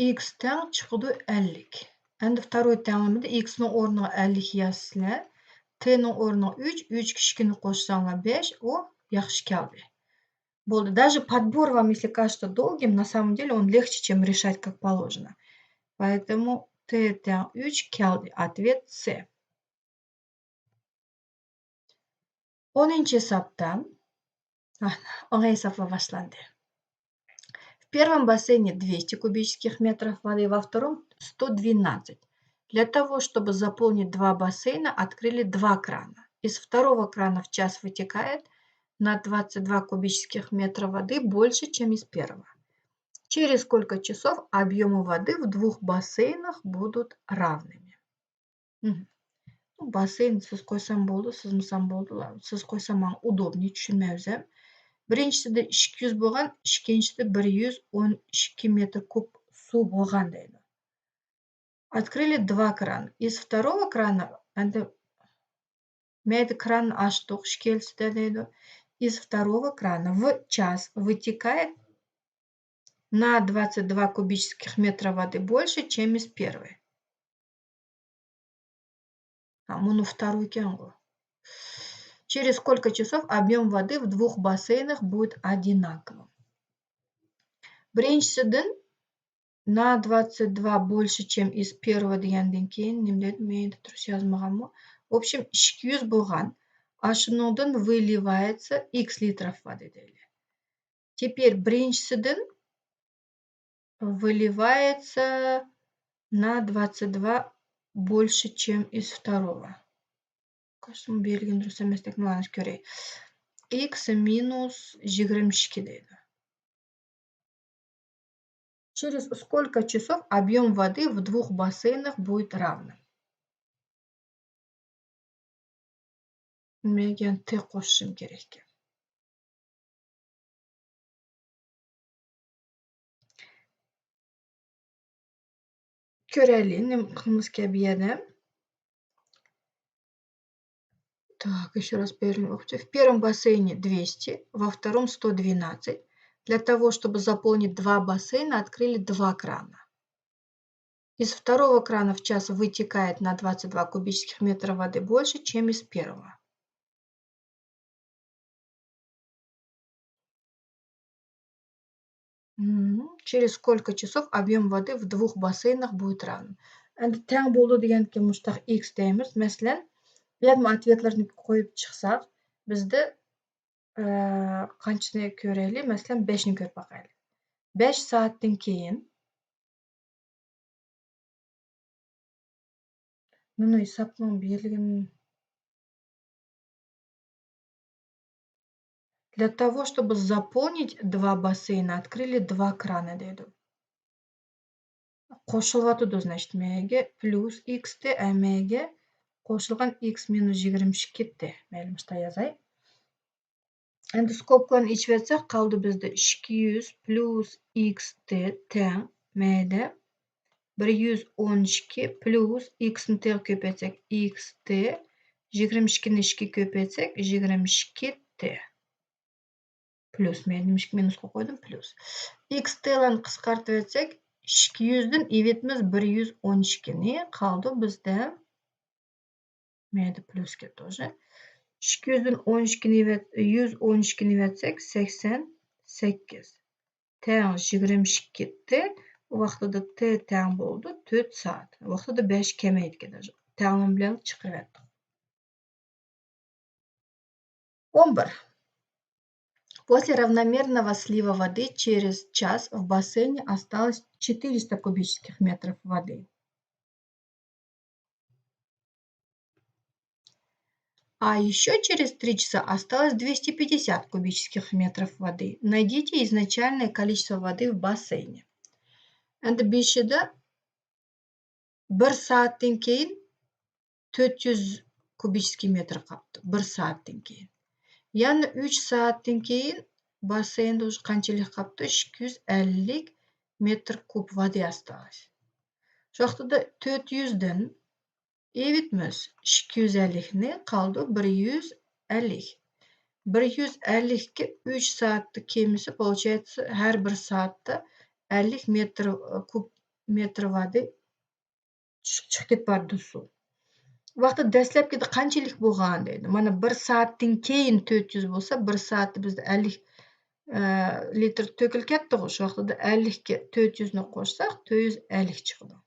ئىكس تەڭ چىقىدۇ ئەللىك. ئەمدى второй تەڭلىمىدە ئىكسنىڭ ئورنىغا ئەللىك يازىسىلەر. تنىڭ ئورنىغا ئۈچ، ئۈچكە ئىككىنى قوشساڭلار بەش، ئۇ ياخشى كەلدى. بولدى. Даже подбор вам, если кажется долгим, на самом деле он легче, чем решать как положено. Поэтому т تەڭ ئۈچ كەلدى. ئاتۋېت سې. ئونىنچى ھېسابتا، ئاھ، ئوڭاي ھېسابلار باشلاندى. В первом бассейне двести кубических метров воды, во втором сто двенадцать. Для того, чтобы заполнить два бассейна, открыли два крана. Из второго крана в час вытекает на двадцать два кубических метра воды больше, чем из первого. Через сколько часов объёмы воды в двух бассейнах будут равными? مم. باسسېين سىز قويسام بولىدۇ، سىزمىسام بولىدۇ. سىز قويسام ماڭا ئۇدوبنىي، چۈشىنىمەن ئۆزۈم. بىرىنچىسىدە ئىككى يۈز بولغان، ئىككىنچىسىدە بىر يۈز ئون ئىككى مېتىر كۇب سۇ بولغان دەيدۇ. Открыли два крана. Из второго крана, ئەمدى مەيدە كراننى ئاچتۇق، ئىككىلىسىدە دەيدۇ. Из второго крана в час вытекает на двадцать два кубических метра воды больше, чем из первой. ھا، مۇنۇ второй ئىكەنغۇ. Через сколько часов объём воды в двух бассейнах будет одинаковым? بىرىنچىسىدىن на двадцать два больше, чем из первого دېگەندىن كېيىن نېمە دەيدۇ؟ مەيدە تۇرۇش يازمىغانمۇ؟ В общем، ئىككى يۈز بولغان. ئاشۇنىڭدىن выливается ئىكس لىترов воды دەيلى. Теперь بىرىنچىسىدىن выливается на двадцать два больше, чем из второго. قاچىمۇ بېرىلگەن دۇرۇس ئەمەستەك، مانا كۆرەي. ئىكس مىنۇس يىگىرمە ئىككى دەيدۇ. Через сколько часов объём воды в двух бассейнах будет равным? مەن يەنە ت قوشۇشۇم كېرەككەن. كۆرەيلى، نېمە قىلىمىزكەن بۇ يەردە. Так, ещё раз перевірим. В первом бассейне двести, во втором сто двенадцать. Для того, чтобы заполнить два бассейна, открыли два крана. Из второго крана в час вытекает на двадцать два кубических метра воды больше, чем из первого. Через сколько часов объем воды в двух бассейнах будет равным? Endi تەڭ بولىدۇ دېگەندىكىن مۇشتاق ئىكس دەيمىز. مەسىلەن، بۇ يەردىمۇ ئاتۋېتلارنى قويۇپ چىقساق، بىزدە، ئە، قانچىنى كۆرەيلى؟ مەسىلەن، بەشنى كۆرۈپ باقايلى. بەش سائەتتىن كېيىن مۇنۇ ھېسابنىڭ بېرىلگىنى. Для того, чтобы заполнить два бассейна, открыли два крана دەيدۇ. قوشۇلۇۋاتىدۇ، значит، مەيگە پليۇس ئىكس تې، ئە، مەيگە قوشۇلغان ئىكس مىنۇس يىگىرمە ئىككى تې. مەيلى، مۇشتا يازاي. ئەمدى سكوپكىلارنى ئېچىۋەتسەك، قالدى بىزدە ئىككى يۈز پليۇس ئىكس تې تەڭ مەيدە بىر يۈز ئون ئىككى پليۇس ئىكسنى تېغا كۆپەيتسەك، ئىكس تې، يىگىرمە ئىككىنى ئىككىگە كۆپەيتسەك، يىگىرمە ئىككى تې. پليۇس مەيدە مىنۇسقا قويدۇم، پليۇس. ئىكس تېلارنى قىسقارتىۋەتسەك، ئىككى يۈزدىن ئېۋىتىمىز بىر يۈز ئون ئىككىنى، قالدى بىزدە مەيدە پليۇسكە توشى. ئىككى يۈزدىن ئون ئىككىنى ئېۋەت-، يۈز ئون ئىككىنى ئېۋەتسەك، سەكسەن سەككىز. تەڭ يىگىرمە ئىككى تې، ئۇ ۋاقتىدا تې تەڭ بولىدۇ، تۆت سائەت. ۋاقتىدا بەش كەمەيدىكەن. تەڭلىمە بىلەن چىقىرىۋەتتۇق. ئون بىر. После равномерного слива воды через час в бассейне осталось четыреста кубических метров воды. А ещё через три часа осталось двести пятьдесят кубических метров воды. Найдите изначальное количество воды в бассейне. Endi بېشىدا بىر سائەتتىن كېيىن تۆت يۈز كۇبىچسكىي مېتىر قاپتۇ. بىر سائەتتىن كېيىن. يەنە ئۈچ سائەتتىن كېيىن باسسېيندا قانچىلىك قاپتۇ؟ ئىككى يۈز ئەللىك مېتىر كۇب ۋادى ئاستاغىش. شۇ ۋاقتىدا تۆت يۈزدىن ئېۋىتمىز ئىككى يۈز ئەللىكنى، قالدى بىر يۈز ئەللىك. بىر يۈز ئەللىككە ئۈچ سائەتتە كېمىسى، получается، ھەر بىر سائەتتە ئەللىك مېتىر، كۇب مېتىر ۋادى چىق-، چىقىپ كېتىپ بارىدۇ سۇ. ۋاقتى دەسلەپكىدە قانچىلىك بولغان دەيدۇ. مانا بىر سائەتتىن كېيىن تۆت يۈز بولسا، بىر سائەتتە بىزدە ئەللىك، ئە، لىتىر تۆكۈلۈپ كەتتىغۇ. شۇ ۋاقتىدا ئەللىككە تۆت يۈزنى قوشساق، تۆت يۈز ئەللىك چىقىدۇ.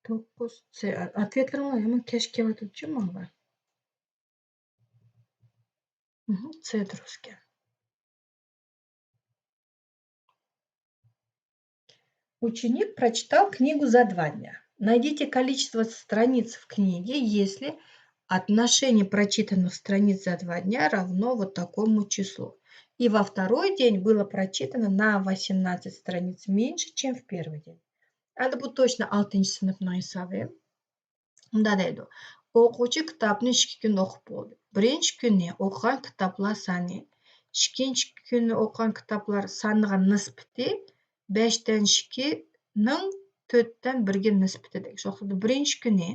توققۇز سې. ئاتۋېتلىرىڭلار يامان كەچ كېلىۋاتىدۇچۇ ماڭا. مھم، سې دۇرۇسكەن. Ученик прочитал книгу за два дня. Найдите количество страниц в книге, если отношение прочитанных страниц за два дня равно вот такому числу. И во второй день было прочитано на восемнадцать страниц меньше, чем в первый день. Endi bu точно ئالتىنچى سىنىپنىڭ ھېسابى. مۇنداق دەيدۇ، ئوقۇغۇچى كىتابنى ئىككى كۈندە ئوقۇپ بولدى. بىرىنچى كۈنى ئوقۇغان كىتابلار سانى، ئىككىنچى كۈنى ئوقۇغان كىتابلار سانىغا نىسبىتى بەشتىن ئىككىنىڭ تۆتتىن بىرگە نىسبىتىدەك. شۇ ۋاقىتتا بىرىنچى كۈنى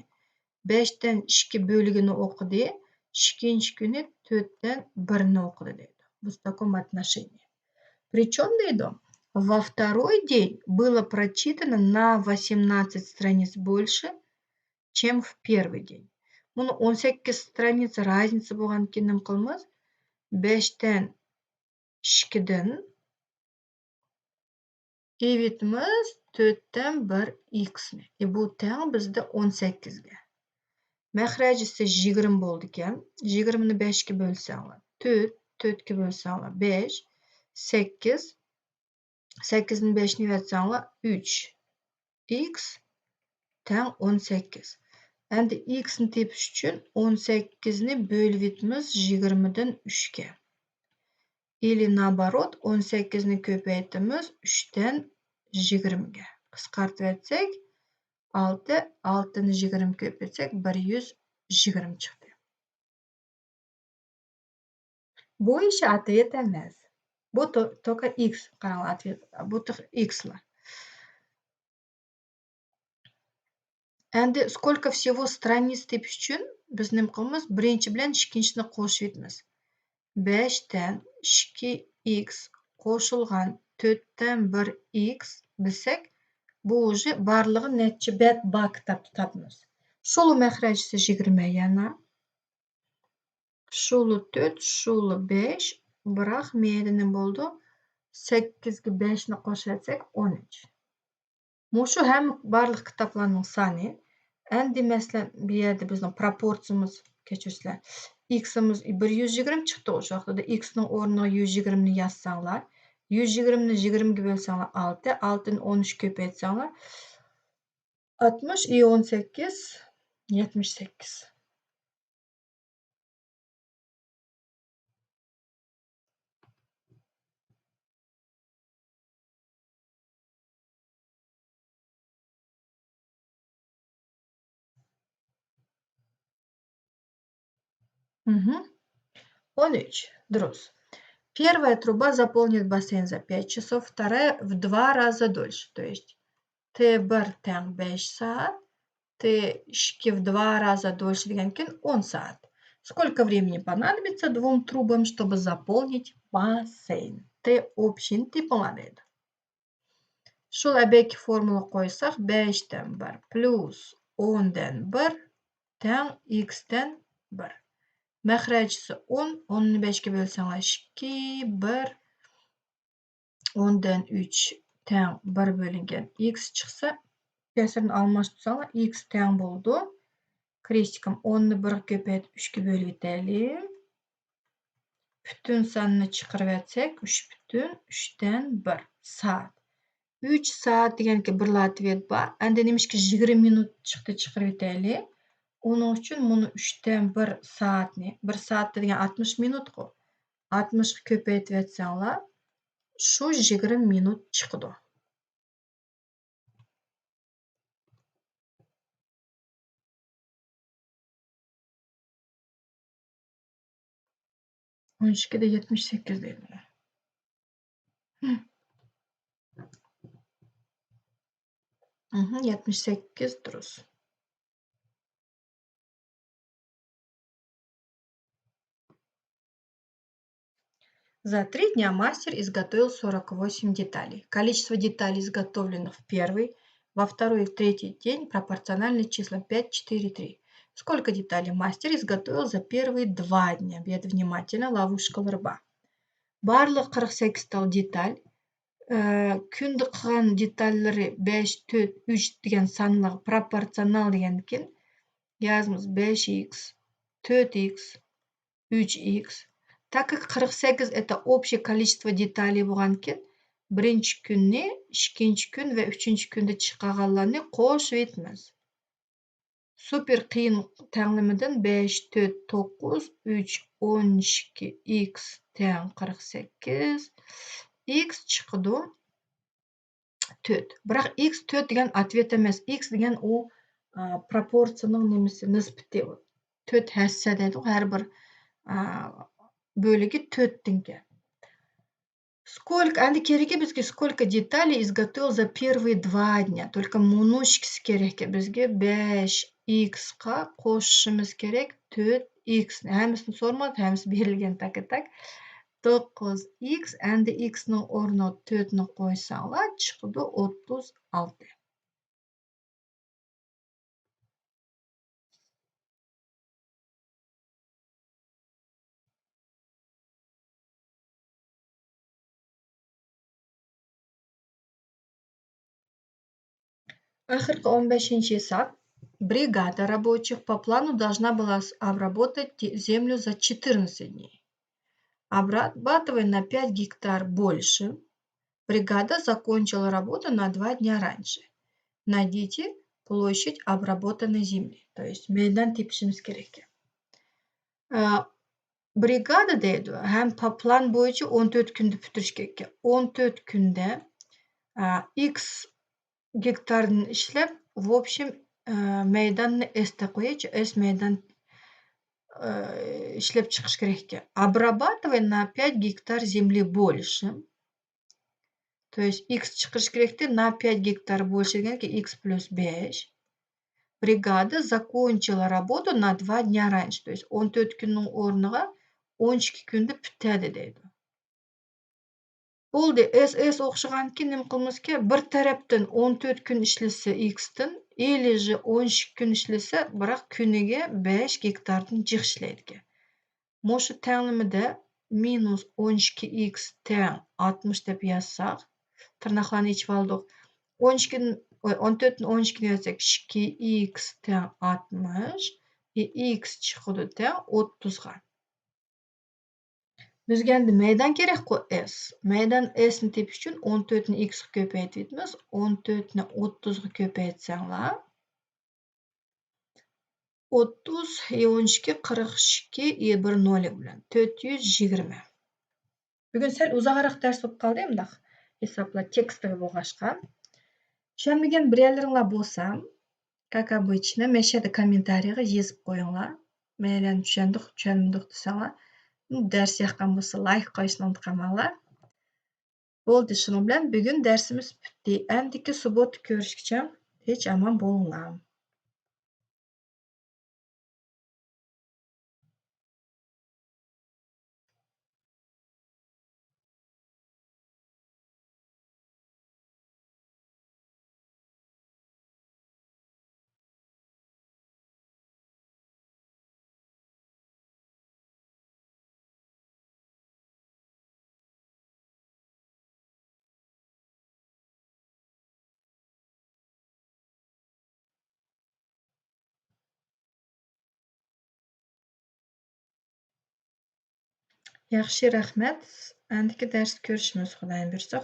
بەشتىن ئىككى بۆلۈگىنى ئوقۇدى، ئىككىنچى كۈنى تۆتتىن بىرنى ئوقۇدى دەيدۇ. Вот в таком отношении. Причём دەيدۇ، во второй день было прочитано на восемнадцать страниц больше, чем в первый день. مۇنۇ ئون سەككىز سترانىتسا رازنىتسا بولغاندىكىن نېمە قىلىمىز؟ بەشتىن ئىككىدىن ئېۋىتىمىز تۆتتىن بىر ئىكسنى. ئى، بۇ تەڭ بىزدە ئون سەككىزگە. مەخرەجىسى يىگىرمە بولىدىكەن. يىگىرمىنى بەشكە بۆلسەڭلار، تۆت، تۆتكە بۆلسەڭلار، بەش، سەككىز، سەككىزدىن بەشنى ئېۋەتسەڭلار، ئۈچ. ئىكس تەڭ ئون سەككىز. ئەمدى ئىكسنى تېپىش ئۈچۈن ئون سەككىزنى بۆلۈۋېتىمىز يىگىرمىدىن ئۈچكە. ئىلى ناباروت، ئون سەككىزنى كۆپەيتىمىز ئۈچتىن يىگىرمىگە. قىسقارتىۋەتسەك، ئالتە، ئالتىنى يىگىرمە كۆپەيتسەك، بىر يۈز يىگىرمە چىقتى. بۇ ئىش ئاتۋېت ئەمەس. بۇ تو-، توكا ئىكس. قاراڭلار، ئاتۋېت، بۇ تېخى ئىكسلار. ئەمدى сколько всего страниц تېپىش ئۈچۈن بىز نېمە قىلىمىز؟ بىرىنچى بىلەن ئىككىنچىنى قوشۇۋېتىمىز. بەشتىن ئىككى ئىكس قوشۇلغان تۆتتىن بىر ئىكس دېسەك، بۇ уже بارلىقى نەچچە بەت بار كىتابتا تاپىمىز. شۇلۇ مەخرەجسى يىگىرمە يەنە. شۇلۇ تۆت، شۇلۇ بەش، بىراق مەيدە نېمە بولىدۇ؟ سەككىزگە بەشنى قوشۇۋەتسەك، ئون ئۈچ. مۇشۇ ھەم بارلىق كىتابلارنىڭ سانى. ئەمدى مەسىلەن، بۇ يەردە بىزنىڭ پروپورتسىمىز، كەچۈرسىلەر، ئىكسىمىز بىر يۈز يىگىرمە چىقتى. شۇ ۋاقىتتا ئىكسنىڭ ئورنىغا يۈز يىگىرمىنى يازساڭلار، يۈز يىگىرمىنى يىگىرمىگە بۆلسەڭلار، ئالتە، ئالتىدىن ئون ئۈچ كۆپەيتسەڭلار، ئاتمىش، ئى، ئون سەككىز، يەتمىش سەككىز. مهم. ئون ئۈچ، دۇرۇس. Первая труба заполнит бассейн за пять часов, вторая в два раза дольше. То есть Т بىر تەڭ بەش سائەت، Т ئىككى в два раза дольше دېگەنكىن ئون سائەت. Сколько времени понадобится двум трубам, чтобы заполнить бассейн? Т общийنى تېپىڭلار دەيدۇ. شۇ ئەبەكى فورمۇلا قويساق، بەشتىن بىر پلۇس ئوندىن بىر تەڭ ئىكستىن بىر. مەخرەجسى ئون، ئوننى بەشكە بۆلسەڭلار ئىككى، بىر، ئوندىن ئۈچ تەڭ بىر بۆلۈنگەن ئىكس چىقسا، كەسىرنى ئالماشتۇرساڭلار، ئىكس تەڭ بولىدۇ. كرېستىكىم ئوننى بىرگە كۆپەيتىپ ئۈچكە بۆلۈۋېتەيلى. پۈتۈن ساننى چىقىرىۋەتسەك، ئۈچ پۈتۈن ئۈچتىن بىر سائەت. ئۈچ سائەت دېگەنكى بىرلا ئاتۋېت بار. ئەمدى نېمىشقا يىگىرمە مىنۇت چىقتى، چىقىرىۋېتەيلى. ئۇنىڭ ئۈچۈن مۇنۇ ئۈچتىن بىر سائەتنى، بىر سائەت دېگەن ئاتمىش مىنۇتقۇ. ئاتمىشقا كۆپەيتىۋەتسەڭلار، شۇ يىگىرمە مىنۇت چىقىدۇ. ئون ئىككىدە يەتمىش سەككىز دەيدۇ. مهم، يەتمىش سەككىز دۇرۇس. За три дня мастер изготовил сорок восемь деталей. Количество деталей, изготовленных в первый, во второй и в третий день, пропорциональны числам пять, четыре, три. Сколько деталей мастер изготовил за первые два дня? بۇ يەردە внимательно، لوۋۇشكىلىرى بار. بارلىق قىرىق سەككىز تال دېتال. ئە، كۈندە قىلغان دېتاللىرى بەش، تۆت، ئۈچ دېگەن سانلارغا пропорционال دېگەندىكىن يازىمىز بەش ئىكس، تۆت ئىكس، ئۈچ ئىكس. Так как قىرىق سەككىز это общее количество деталей بولغانكىن، بىرىنچى كۈننى، ئىككىنچى كۈن ۋە ئۈچىنچى كۈندە چىقارغانلارنى قوشۇۋېتىمىز. سۇپېر قىيىن تەڭلىمىدىن بەش، تۆت، توققۇز، ئۈچ، ئون ئىككى ئىكس تەڭ قىرىق سەككىز ئىكس چىقىدۇ. تۆت. بىراق ئىكس تۆت دېگەن ئاتۋېت ئەمەس. ئىكس دېگەن ئۇ، ئا، پروپورتسىيىنىڭ نېمىسى، نىسبىتى. تۆت ھەسسە دەيدۇ، ھەر بىر، ئا، بۆلىكى تۆتتىنكى. Сколько، ئەمدى كېرىكى بىزگە сколько деталей изготовил за первые два дня. Только مۇنۇ ئىككىسى كېرەك بىزگە. بەش ئىكسقا قوشۇشىمىز كېرەك تۆت ئىكسنى. ھەممىسىنى سورىماپتۇ، ھەممىسى بېرىلگەن تاكا تاك. توققۇز ئىكس، ئەمدى ئىكسنىڭ ئورنىغا تۆتنى قويساڭلار، چىقىدۇ ئوتتۇز ئالتە. ئاخىرقى ئون بەشىنچى ھېساب. Бригада рабочих по плану должна была с-، обработать те-، землю за четырнадцать дней, обрабатывая на пять гектар больше. Бригада закончила работу на два дня раньше. Найдите площадь обработанной земли. То есть مەيدان تېپىشىمىز كېرەك. ئە، برىگادا دەيدۇ، ھەم پا-، پىلان بويىچە ئون تۆت كۈندە پۈتتۈرۈش كېرەك. ئون تۆت كۈندە، ئە، ئىكس گېكتاردىن ئىشلەپ، в общем، ئە، مەيداننى ئېستە قويۇچ، ئېس مەيدان، ئە، ئىشلەپ چىقىش كېرەك ئىكەن. Обрабатывай на пять гектар земли больше. То есть ئىكس چىقىرىش كېرەكتى، на пять гектар больше دېگەنكى ئىكس پلۇس بەش. бригада закончила работу на два дня раньше. То есть ئون تۆت كۈننىڭ ئورنىغا ئون ئىككى كۈندە پۈتتۈردى دەيدۇ. بولدى، ئېس ئېس ئوخشىغانكى نېمە قىلىمىزكى؟ بىر تەرەپتىن ئون تۆت كۈن ئىشلىسە ئىكىستىن، ئېلى ژى ئون ئىككى كۈن ئىشلىسە، بىراق كۈنىگە بەش گېكتاردىن جىق ئىشلەيدىكەن. مۇشۇ تەڭلىمىدە مىنۇس ئون ئىككى ئىكىس تەڭ ئاتمىش دەپ يازساق، تىرناقلارنى ئېچىۋالدۇق. ئون ئىككىدىن، ئون تۆتتىن ئون ئىككىنى يازساق، ئىككى ئىكىس تەڭ ئاتمىش، ئىكىس چىقىدۇ تەڭ ئوتتۇزغا. بىزگە ئەمدى مەيدان كېرەكقۇ، ئېس. مەيدان ئېسنى تېپىش ئۈچۈن ئون تۆتنى ئىكىسقا كۆپەيتىۋېتىمىز. ئون تۆتنى ئوتتۇزغا كۆپەيتسەڭلار، ئوتتۇز، ئون ئىككى، قىرىق ئىككى، بىر نولى بىلەن تۆت يۈز يىگىرمە. بۈگۈن سەل ئۇزاقراق دەرس بولۇپ قالدى، مۇنداق ھېسابلار تېكىستىغا بولغاچقا. چۈشەنمىگەن بىر يەرلىرىڭلار بولسا، как обычно، مەشەدە كوممېنتارىيغا يېزىپ قويۇڭلار. مەيلى چۈشەندۇق، چۈشەنمىدۇق دېسەڭلار، دەرس ياققان بولسا لايك قويۇشنى ئۇنتۇپ قالماڭلار. بولدى، شۇنىڭ بىلەن بۈگۈن دەرسىمىز پۈتتى. ئەمدىكى سۇبوتا كۆرۈشكىچە ھېچ ئامان بولۇڭلار. ياخشى، رەھمەت. ئەندىكى دەرستە كۆرۈشىمىز، خۇدايىم بۇيرۇسا.